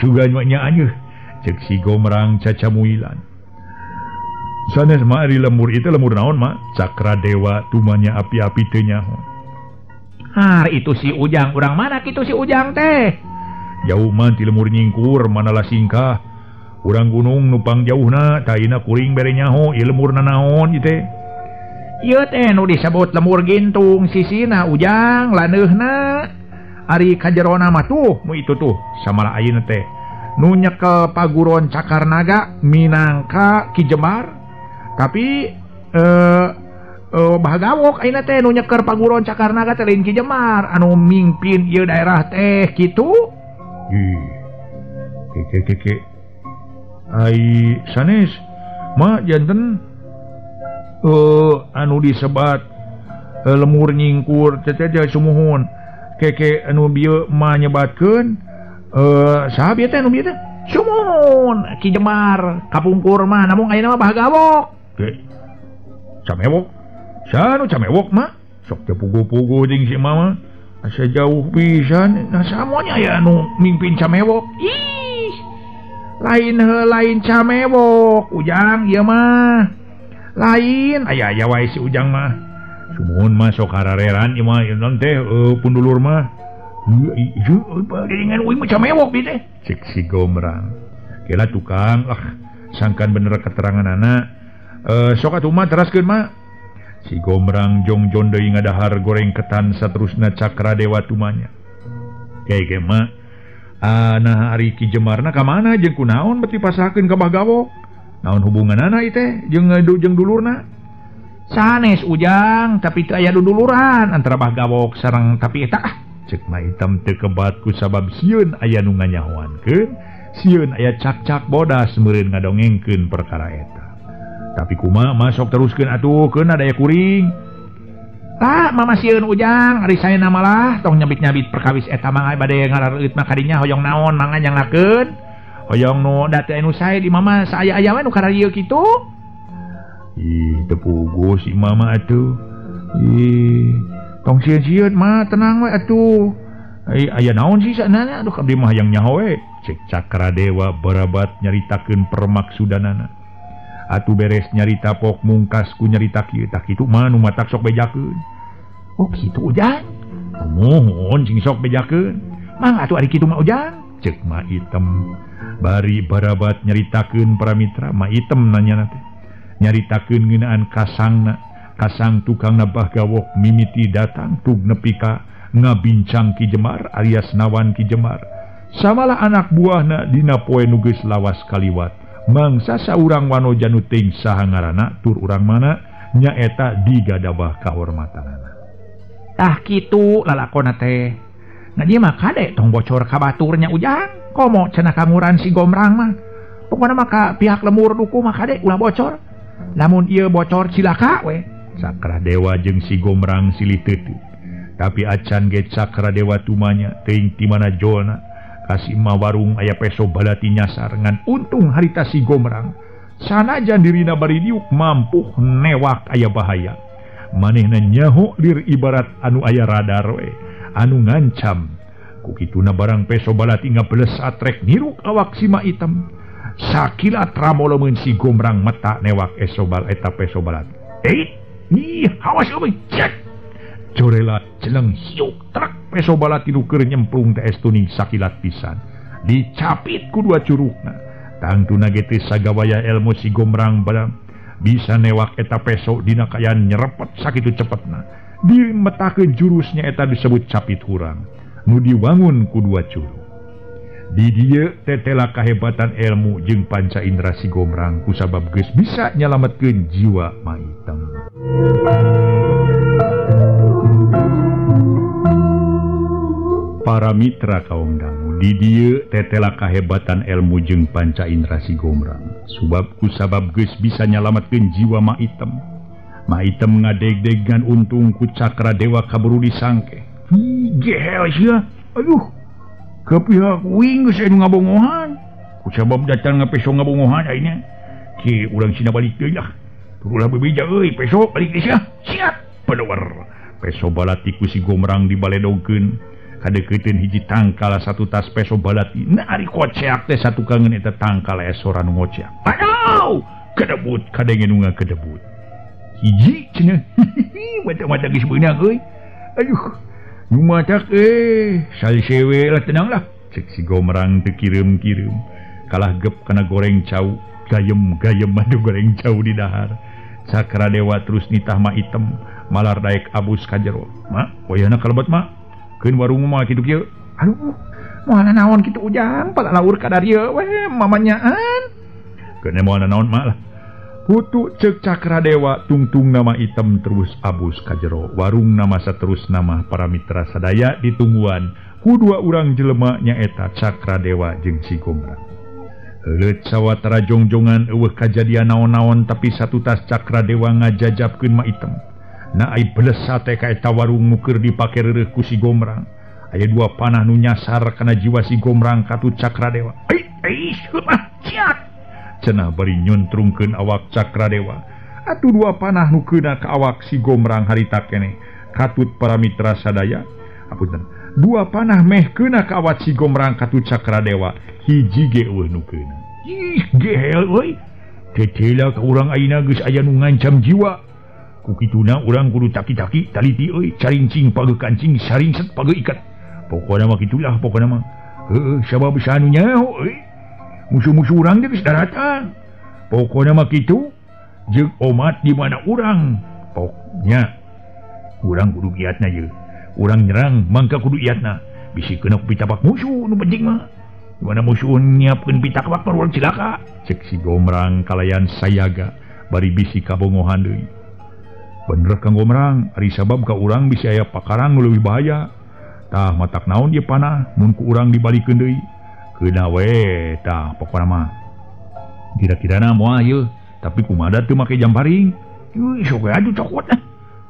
Sugan mah nya aneuh. Cek si Gomrang cacamuilan. Sanes mah ari lemur itu lemur naon mah? Cakra Dewa tumanya api-api teu nyaho. Har itu si Ujang urang mana kitu si Ujang teh? Jauh mah ti lemur nyingkur manalah singkah. Urang gunung nupang jauhna taina kuring bere nyaho ieu lemurna naon ieu teh. Ieu teh nu disebut lemur gintung sisina Ujang laneuhna. Ari kajerona mah tuh nu itu tuh samalah ayeuna teh. Nu nyekel paguron cakar naga minangka Ki Jembar. Tapi Bahagawok ayeuna teh nu nyeker paguron cakar naga teh lain Ki Jembar anu mingpin ieu daerah teh kitu. Ih. Ke ke ke. Ai sanes mah janten anu disebat lemur nyingkur teh teh sumuhun. Keke anu bieu mah nyebatkeun saha bieu teh anu bieu teh? Sumuhun Ki Jembar kapungkur mah namung ayeuna mah Bahagawok. Ke. Camewok. Sanu camewok mah sok teu puguh-puguh jeung si mama. Asa jauh pisan nah samuanya aya anu mimpin camewok. Ih. Lain heuh lain camewok Ujang ieu mah. Lain aya aya wae si Ujang mah. Sumuhun mah sok harareran ieu mah ieu teh pundulur mah. Dengan uing macam mewok bi teh. Cek si Gomrang. Kela tukang lah sangkan bener keterangan anak. Sok atuh mah teraskeun mah. Si Gomrang jongjon deui ngadahar goreng ketan saterusna Cakra Dewa tumanya. Kayak mah nah ari Ki Jemarna ka mana jeung kunaon beti pasahkeun ka Bah Gawok. Naon hubunganana ieu teh jeung jeung dulurna? Sanes Ujang, tapi teu aya duduluran antara Bah Gawok sareng tapi eta ah. Cek Ma Item teu kebat ku sabab sieun aya nu nganyahoankeun, sieun aya cak-cak bodas meureun ngadongengkeun perkara eta. Tapi kumaha masok teruskeun atuh keun daya kuring. Tah mama sieun Ujang, ari saena malah tong nyabit-nyabit perkawis eta mah bade ngarareut mah kadinya hoyong naon mangga nyangakeun. Hoyong nu da teu anu sae di mama saaya-aya we nu kararieu kitu. Ih, teu puguh si mama atuh. Ih, tong sieun-sieun mah tenang we atuh. Aya naon sih sanana aduh abdi mah hayang nyaho we. Cek Cakra Dewa barabat nyaritakeun permaksudanana. Atuh beres nyarita pok mungkas ku nyarita kieu tah kitu mah nu matak sok bejakeun. Oh kitu Ujang. Muhun cing sok bejakeun. Mang atuh ari kitu mah Ujang. Cek Ma Item bari barabat nyaritakeun para mitra. Ma Item nanya teh. Nyaritakeun ngeunaan kasangna. Kasang tukang Bah Gawok mimiti datang tug nepi ka ngabincang Ki Jemar alias nawan Ki Jemar. Samalah anak buahna dina poe nu geus lawas kaliwat. Mangsa saurang wanoja nu teuing saha ngaranna tur urang mana nyaeta digadabah kahormatanana. Tah kitu lalakonna teh. Nah ieu mah kade tong bocor ka baturnya Ujang. Komo cenah kanguran si Gomrang mah. Pokona mah ka pihak lemur duku mah kade ulah bocor. Lamun ieu bocor cilaka we. Cakra Dewa jeung si Gomrang silih teuteut. Tapi acan ge Cakra Dewa tumanya teuing ti mana jolna. Kasih ma warung aya peso balati nyasar ngan untung harita si Gomrang. Sanajan dirina bari diuk mampuh newak aya bahaya. Manehna nyaho lir ibarat anu aya radar we, anu ngancam. Ku kituna barang peso balati ngabeles atrek niruk awak si Ma Item. Sakilat ramolomeun si Gomrang meta newak esobal eta peso balati. Ih, awas euy, cek. Corela jeleng hiuk trek peso balati nu keur nyemplung teh estuning sakilat pisan. Dicapit ku dua curugna. Tangtuna ge teh sagawaya ilmu si Gomrang barang bisa newak eta peso dina kaayaan nyerepet sakitu cepetna. Dimetakeun jurusnya eta disebut capit hurang. Nu diwangun ku dua curug. Di dieu tetela kahebatan ilmu jeung panca indera si Gomrang kusabab geus bisa nyalametkeun jiwa Ma Item. Para mitra kaum dangu, di dieu tetela kahebatan ilmu jeung panca indera si Gomrang. Subab kusabab geus bisa nyalametkeun jiwa Ma Item. Ma Item ngadeg-degan untung ku Cakra Dewa kaburu disangke. Gehel sia. Aduh. Ke pihak uing geus anu ngabongohan. Ku sabab datang ngapeso ngabongohan ayeuna. Ki urang sina balik deui lah. Turulah bebeja euy, peso balik deui sia. Siap. Peluar. Peso balati ku si Gomrang dibaledogkeun. Kadeukeuteuun hiji tangkal satu tas peso balati. Nah ari koceak teh satukangeun eta tangkal esora nu ngoceak. Aduh, kedebut kadenge nu ngakedebut. Hiji cenah. Mata-mata geus beunang euy. Aduh. Nu matak salsewe lah tenang lah. Cek si Gomrang teu kireum-kireum. Kalah gep kana goreng cau, gayem-gayem anu goreng cau di dahar. Cakra Dewa terus nitah Ma Item, malar daek abus ka jero. Ma, wayahna kalebet ma. Keun warung mah kitu kieu. Aduh, moal naon kitu Ujang, palalaur ka darieu we mamanyaan. Keun moal naon ma lah. Putu cek Cakra Dewa tungtung nama Item terus abus ka jero. Warung nama saterus nama para mitra sadaya ditungguan ku dua urang jelema nyaeta Cakra Dewa jeung si Gomrang. Heuleut sawatara jongjongan eueuh kajadian naon-naon tapi satutas Cakra Dewa ngajajabkeun Ma Item. Na ai beles sate ka eta warung nu keur dipake reureuh ku si Gomrang. Aya dua panah nu nyasar kana jiwa si Gomrang katut Cakra Dewa. Ciat. Cenah bari nyuntrungkeun awak Cakra Dewa. Atuh dua panah nu keuna ka awak si Gomrang harita keneh. Katut para mitra sadaya. Apunten. Dua panah meh keuna ka awak si Gomrang katut Cakra Dewa. Hiji ge eueuh nu keuna. Ih, gehel euy. Tetela ka urang ayeuna geus aya nu ngancam jiwa. Ku kituna urang kudu taki-taki taliti euy, carincing pageu kancing, saringset pageu ikat. Pokona mah kitu lah pokona mah. Heueuh sabab anu nyaho euy. Musuh-musuh urang teh geus daratan. Pokona mah kitu jeung omat di mana urang. Poknya urang kudu giatna ye. Urang nyerang mangka kudu iatna. Bisi kena ku pitapak musuh nu penting mah. Di mana musuh nyiapkeun pitapak urang cilaka. Cek si Gomrang kalayan sayaga bari bisi kabongohan deui. Bener Kang Gomrang, ari sabab ka urang bisi aya pakarang nu leuwih bahaya. Tah matak naon ieu panah mun ku urang dibalikeun deui. Keuna we tah pokona mah. Kira-kirana moal ieu, tapi kumaha teu make jamparing. Euy sok we atuh cokot ah.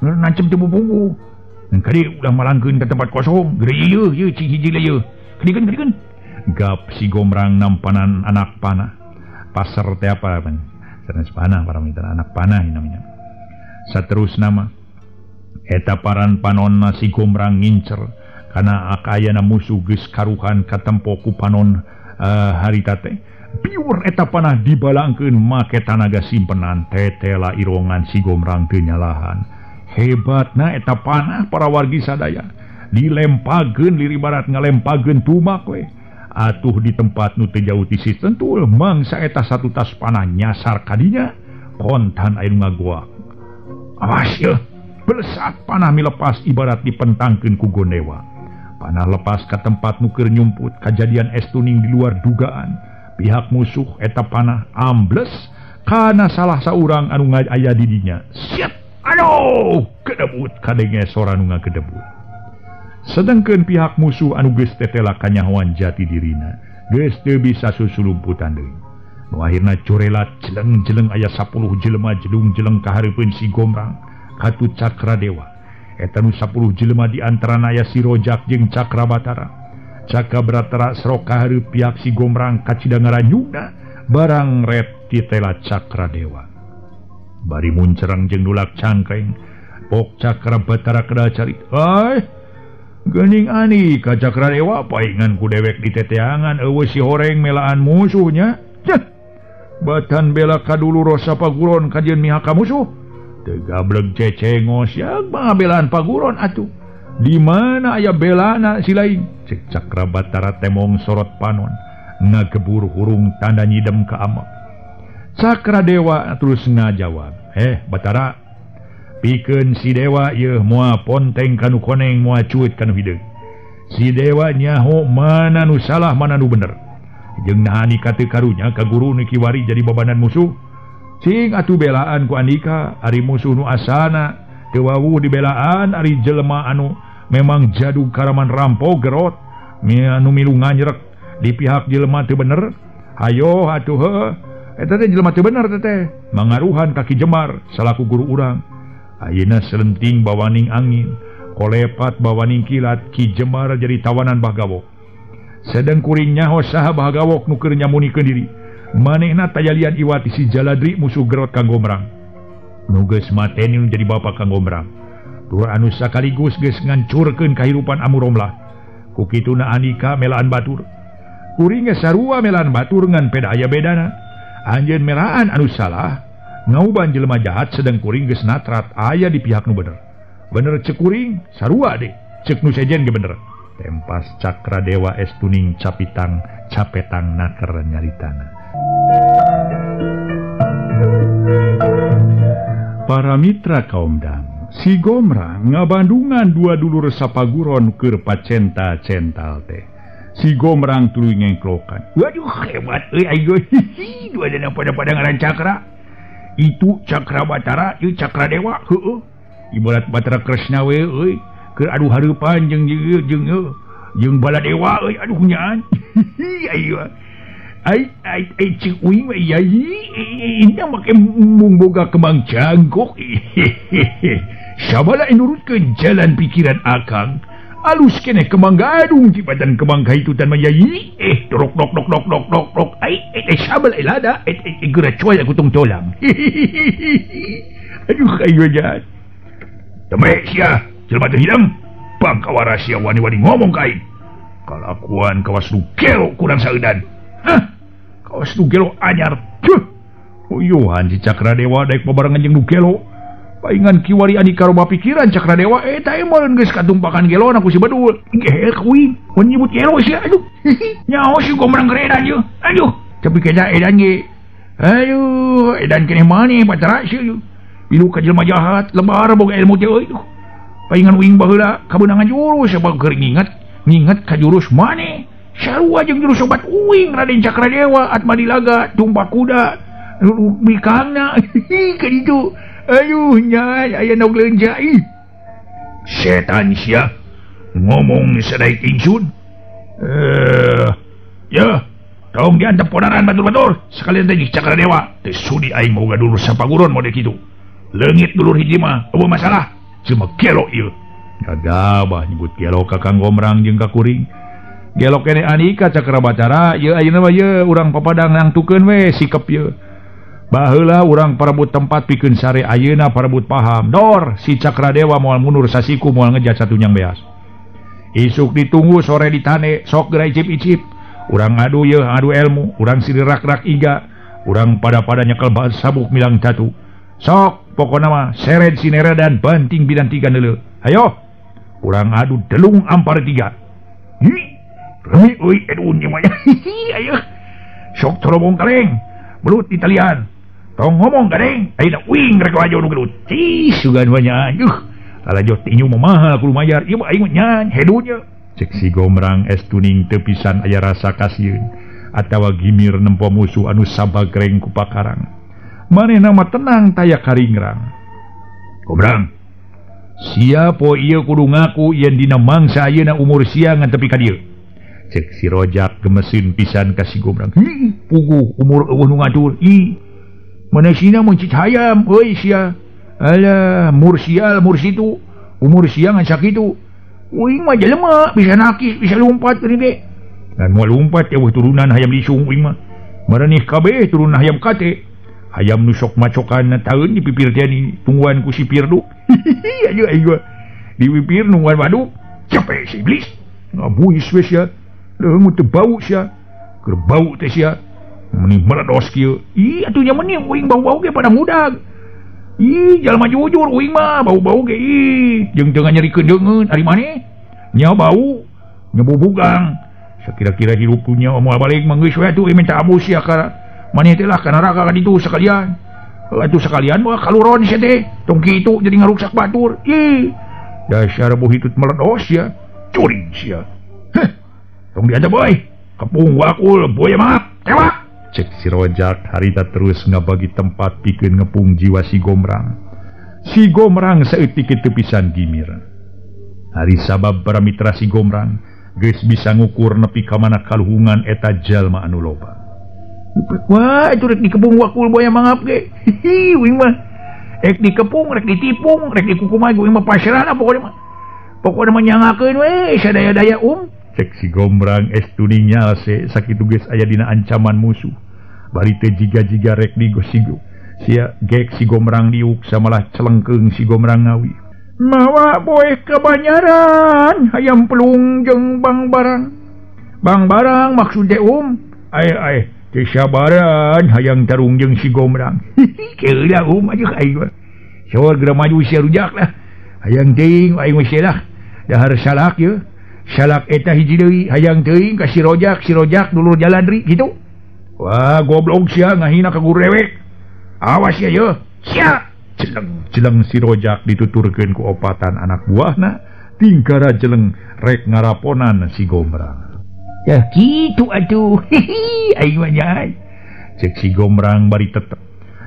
Nancep teu bubungku. Kadi ulah malangkeun ka tempat kosong. Gede ieu ieu cing hiji ieu. Kedikeun. Gap si Gomrang nampanan anak panah. Pasar teh apa pan? Sanes panah para mitra, anak panah namanya. Saterus nama eta paran panonna si Gomrang ngincer kana akayana musuh geus karuhan katempo ku panon harita teh. Piur eta panah dibalangkeun make tanaga simpenan tetela irongan si Gomrang teu nyalahan. Hebatna eta panah para wargi sadaya dilempageun liri barat ngalempageun tumak we. Atuh di tempat nu teu jauh ti si Sentul mangsa eta satu tas panah nyasar kadinya kontan aya nu ngagoak. Awas yeuh, belesat panah milepas ibarat dipentangkeun ku Gondewa. Panah lepas ka tempat nu keur nyumput kajadian es tuning di luar dugaan. Pihak musuh eta panah ambles kana salah saurang anu aya di dinya. Siap. Aduh, kedebut kadenge sora nu ngagedebut. Sedangkeun pihak musuh anu geus tetela kanyahoan jati dirina, geus teu bisa susulumputan deui. Nu akhirna corelat jeleng-jeleng aya 10 jelema jelung-jeleng ka hareupeun si Gomrang katu Cakradewa. Eta nu 10 jelema di antarana aya si Rojak jeung Cakrabatara. Cakrabatara serok ka hareup pihak si Gomrang kacida ngaranyugna barang ret titela Cakradewa. Bari muncerang jeung nulak cangkreng pok Cakrabatara kedal carit. Ai geuning ani ka Cakradewa paingan ku dewek di teteangan eueuh si horeng melaan musuhnya. Ceh batan bela kadulu rosa paguron kajeun mihak ka musuh. Teu gableg cecengos ya mah belaan paguron atuh. Di mana aya belana si lain? Cek Cakrabatara temong sorot panon ngagebur hurung tanda nyidem ka amak. Cakradewa terus ngajawab, Batara, pikeun si Dewa ieu moal ponteng kanu koneng moal cuit kanu hideung. Si Dewa nyaho mana nu salah mana nu bener. Jeung naha andika teu karunya ka guru nu kiwari jadi babanan musuh. Cing atuh belaan ku andika, ari musuh nu asana teu wawuh dibelaan, ari jelema anu memang jadug karaman rampok gerot anu milu nganyrek di pihak jelema teu bener. Hayo atuh heuh. Eta teh jelema teu bener teh mangaruhan kaki Jemar salaku guru urang. Ayeuna selenting bawaning angin, kolepat bawaning kilat, Ki Jemar jadi tawanan Bah Gawok. Sedeng kuring nyaho saha Bah Gawok nu keur nyamunikeun diri. Manehna tayalian iwati si Jaladri musuh gerot Kang Gomrang. Nu geus mateni nu jadi bapa Kang Gomrang. Tur anu sakaligus geus ngancurkeun kahirupan Amu Romlah. Ku kituna andika melaan batur. Kuring ge sarua melaan batur ngan peda aya bedana. Anjeun melaan anu salah ngauban jelema jahat sedang kuring geus natrat aya di pihak nu bener. Bener cek kuring sarua deh cek nu sejen ge bener. Tempas Cakradewa es tuning capitang capetang naker nyaritana. Para mitra kaum dang, si Gomrang ngabandungan dua dulur sapaguron keur pacenta cental teh. Si Gomrang tuluy ngengklokan. Waduh hebat euy ayo hihi dua dana pada-pada ngaran Cakra. Itu Cakrabatara, ieu Cakradewa, heueuh. Ibarat Batara Kresna we euy, keur adu hareupan jeung jeung jeung Baladewa euy aduh nyaan. Hihi ayo. Ai ai ai cik uing we yai, indah make mung boga kembang jangkok. Sabala nurutkeun jalan pikiran akang. Alus keneh kembang gadung jibatan kembang kahitutan mah yai. Dorok dok dok dok dok dok dok. Ai sabal lada geura cuai aku tong tolang. Aduh ayo jahat. Teme sia, jelema teu hidang. Bangkawara sia wani-wani ngomong ka aing. Kalakuan kawas nu gelo kurang saeudan. Hah? Kawas nu gelo anyar. Cuh. Uyuhan si Cakradewa daek babarengan jeung nu gelo. Paingan kiwari andika robah pikiran Cakradewa eta meureun geus katumpakan gelona ku si Bedul. Geher kuing mun nyebut gelo sia aduh. Nyaho si Gombrang keur edan ieu. Aduh, tapi keda edan ge. Aduh, edan keneh maneh batara sia ieu. Ilu ka jelema jahat lebar boga ilmu teh euy. Paingan uing baheula kabeunangan jurus sabab keur nginget ka jurus maneh. Sarua jeung jurus obat uing Raden Cakradewa Atmadilaga tumpak kuda bikangna ka ditu. Aduh nya aya nu leunca ih. Setan sia ngomong sadaik ingsun. Ya, tong diantep ponaran batur-batur sekalian teh Cakradewa teu sudi aing boga dulur sapaguron model kitu. Leungit dulur hiji mah eueuh masalah. Cuma gelo ieu. Gagabah nyebut gelo ka Kang Gombrang jeung ka kuring. Gelo keneh andika Cakrabacara ieu ayeuna mah ieu urang papadang nangtukeun we sikep ieu. Baheula urang parebut tempat pikeun sare ayeuna parebut paham. Dor si Cakradewa moal mundur sasiku moal ngejat satunyang beas. Isuk ditunggu sore ditane sok geura icip-icip. Urang ngadu ieu ngadu ilmu, urang sidirak-rak iga, urang pada-pada nyekel sabuk milang catu. Sok pokona mah seret sinera dan banting bidang tiga neuleuh. Hayo urang adu delung ampar tiga. Hi, remi euy edun ieu mah. Ayo. Sok torobong kaleng, belut di talian. Tong ngomong gadeng, ayeuna uing rek lalajo nu gelut. Cih, sugan mah nya. Aduh, lalajo tinju mah mahal kudu mayar. Ieu mah aing mah nyan hedun ye. Cek si Gombrang es tuning teu pisan aya rasa kasieun atawa gimir nempo musuh anu sabagreng ku pakarang. Manehna mah tenang taya karingrang. Gombrang, sia poe ieu kudu ngaku yen dina mangsa ayeuna umur sia ngan tepi ka dieu. Cek si Rojak gemesin pisan ka si Gombrang. Hi, puguh umur eueuh nu ngatur. Ih, mana sina mencit hayam euy sia. Alah, mursial mursitu. Umur sia ngan sakitu. Uing mah jelema bisa nakis, bisa lompat geuning ge. Dan moal lompat eueuh turunan hayam lisung uing mah. Maraneh kabeh turunan hayam kate. Hayam nu sok macokan taeun di pipir teh di tungguan ku si Pirdu. Aduh aing mah. Di pipir nungguan waduk, capek si iblis. Ngabuis we sia. Leungeun teu bau sia. Keur bau teh sia. Meni meledos kieu. Ih atuh nya meni uing bau-bau ge pada ngudag. Ih jalma jujur uing mah bau-bau ge ih jeung teu nganyerikeun deungeun ari maneh. Nya bau nyebubugang. Sakira-kira hirup nya moal balik mah geus we atuh minta abus sia ka maneh teh lah ka neraka ka ditu sakalian. Atuh sakalian mah kaluron sia teh. Tong kitu jadi ngaruksak batur. Ih dasar bohitut meledos sia. Curing sia. Heh. Tong diajak boy. Kepung wakul boy maaf. Tewak. Cek si Rojak harita terus ngabagi tempat pikeun ngepung jiwa si Gombrang. Si Gombrang saeutik teu pisan gimir. Hari sabab para mitra si Gombrang geus bisa ngukur nepi ka mana kaluhungan eta jalma anu loba. Wah, itu rek dikepung wakul boya mangap ge. Hihi, uing mah. Rek dikepung, rek ditipung, rek dikukumaha uing mah pasrahna pokona mah. Pokona mah nyangakeun we sadaya-daya um. Cek si Gombrang es tuning nyalse sakitu geus aya dina ancaman musuh. Bari teh jiga-jiga rek digosigo. Sia gek si Gombrang diuk samalah celengkeung si Gombrang ngawi. Mawa boe kabanyaran hayam pelung jeung bang barang. Bang barang maksud teh um. Ai ai teu sabaran hayang tarung jeung si Gombrang. Keula um aja aing mah. Sor geura maju sia rujak lah. Hayang teuing aing mah sia lah. Dahar salak ye. Salak eta hiji deui hayang teuing ka si Rojak dulur Jaladri gitu. Wah, goblok sia ngahina ka guru dewek. Awas sia ye. Sia. Jeleng-jeleng si Rojak dituturkeun ku opatan anak buahna, tingkara jeleng rek ngaraponan si Gombrang. Ya kitu atuh. Hihi, aing mah nyaai. Cek si Gombrang bari tetep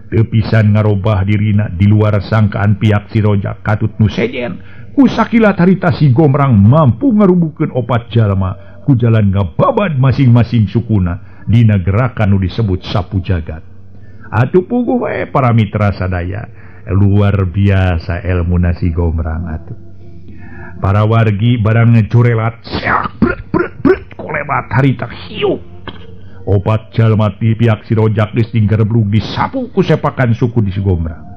teu pisan ngarobah dirina di luar sangkaan pihak si Rojak katut nu sejen. Ku sakilat harita si Gombrang mampu ngarubukeun opat jalma ku jalan ngababad masing-masing sukuna dina gerakan nu disebut sapu jagat. Atuh puguh we para mitra sadaya, luar biasa ilmu si Gombrang atuh. Para wargi barang ngecurelat seak bret bret bret kolebat harita hiuk. Opat jalma ti pihak si Rojak geus tinggarblug disapu ku sepakan suku di si Gombrang.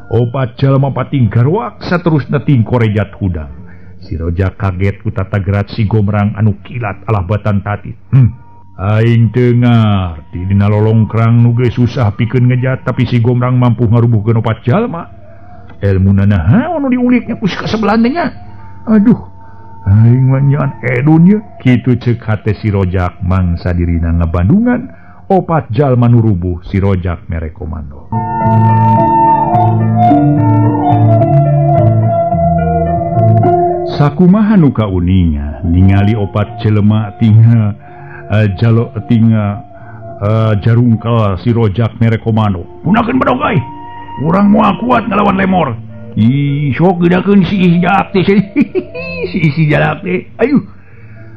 Opat jalma pating garwak saterusna ting korejat hudang. Si Rojak kaget ku tata gerat si Gombrang anu kilat alah batan tatit. Aing teu ngarti dina lolongkrang nu geus susah pikeun ngejat tapi si Gombrang mampu ngarubuhkeun opat jalma. Elmuna naha anu diuliknya ku si kasebelan teh nya. Aduh, aing mah nyaan edun ye. Kitu ceuk hate si Rojak mangsa dirina ngabandungan opat jalma nu rubuh si Rojak mere komando. Sakumaha nu kauninga ningali opat jelema tinggal jalo tinggal jarungkal si Rojak mere komando. Gunakeun bedog euy. Urang moal kuat ngalawan lemor. Ih, sok gedakeun si isi jalak teh. Si isi jalak teh. Ayuh.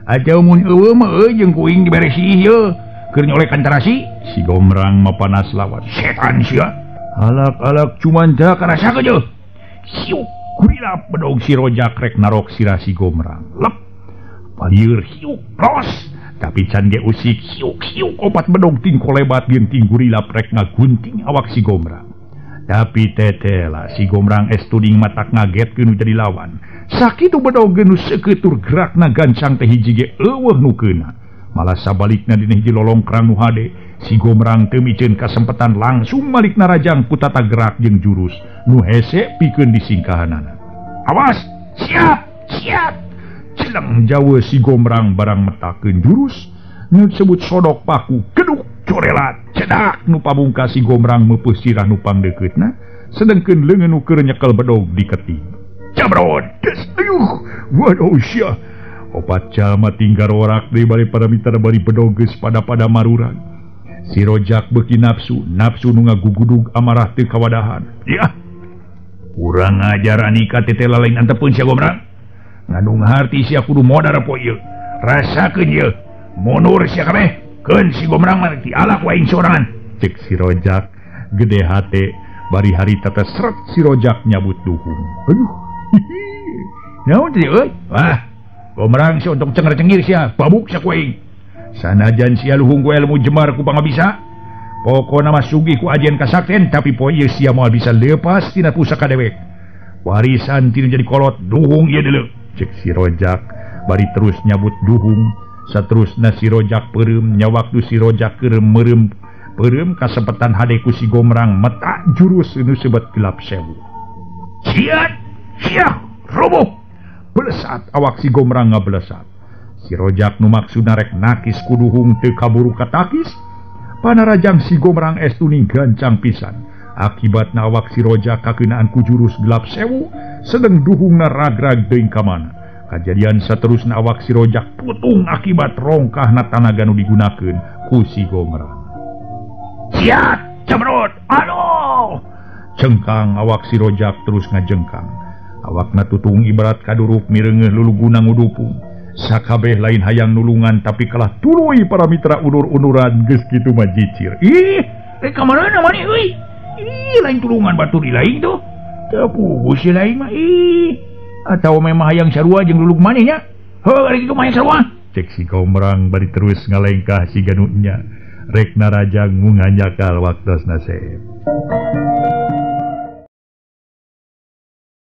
Aja mun eueuh mah euy jeung kuing dibere si ieu. Keur nyolekan tarasi. Si Gomrang mah panas lawan. Setan sia. Alak-alak cuman teh karasakeun jeung. Siuk kurilap bedog si Rojak rek narok sirah si Gomrang. Lep. Palieur hiuk los. Tapi can ge usik hiuk hiuk opat bedog ting kolebat jeung ting gurilap rek ngagunting awak si Gomrang. Tapi tetela si Gomrang estuding matak ngagetkeun nu jadi lawan. Sakitu bedog nu seukeut gerakna gancang teh hiji ge eueuh nu keuna. Malah sabalikna dina hiji lolongkrang nu hade, si Gomrang teu miceun kasempetan langsung malik narajang ku tata gerak jeung jurus nu hese pikeun disingkahanana. Awas, siap, siap. Celeng jawa si Gomrang barang metakeun jurus nu disebut sodok paku geduk corelat cedak nu pamungkas si Gomrang meupeus sirah nu pangdeukeutna sedengkeun leungeun nu keur nyekel bedog di keting. Jabrod, des, ayuh, waduh sia. Opat jalma tinggal rorak deui bari para mitra bari bedog geus pada-pada marurag. Si Rojak beuki nafsu, nafsu nu ngagugudug amarah teu kawadahan. Ya. Urang ngajar anika teh lain antepeun sia Gomrang. Ngandung harti sia kudu modar poe ieu. Rasakeun ieu. Mundur sia kabeh. Keun si Gomrang mah dialak ku aing sorangan. Cek si Rojak gede hate bari harita teh seret si Rojak nyabut duhung. Aduh. Naon teh euy? Wah, Gomrang sia untung cenger-cengir sia, babuk sia ku aing. Sanajan sia luhung ku ilmu jemar ku pangabisa. Pokona mah sugih ku ajian kasakten tapi poe ieu sia moal bisa leupas tina pusaka dewek. Warisan tinu jadi kolot duhung ieu deuleu. Cek si Rojak bari terus nyabut duhung. Saterusna si Rojak peureum nya waktu si Rojak keur meureum peureum kasempetan hade ku si Gomrang metak jurus nu sebat gelap sewu. Siat, siah, roboh. Belesat awak si Gomrang ngabelesat. Si Rojak nu maksudna rek nakis ku duhung teu kaburu katakis. Panarajang si Gomrang estuning gancang pisan. Akibatna awak si Rojak kakeunaan ku jurus gelap sewu sedeng duhungna ragrag teuing ka mana. Kajadian saterusna awak si Rojak putung akibat rongkahna tanaga nu digunakeun ku si Gomrang. Siat, cemrot, aduh. Cengkang awak si Rojak terus ngajengkang. Awakna tutung ibarat kaduruk mireungeuh luluguna ngudupung. Sakabeh lain hayang nulungan tapi kalah tuluy para mitra unur-unuran geus kitu mah jicir. Ih, rek ka mana maneh euy? Ih, lain tulungan batur lain tuh. Teu puguh si lain mah ih. Atau memang hayang sarua jeung lulug maneh nya. Heuh, ari kitu mah hayang sarua. Cek si Gomrang bari terus ngalengkah si ganunya. Rek narajang nganjakal waktosna seep.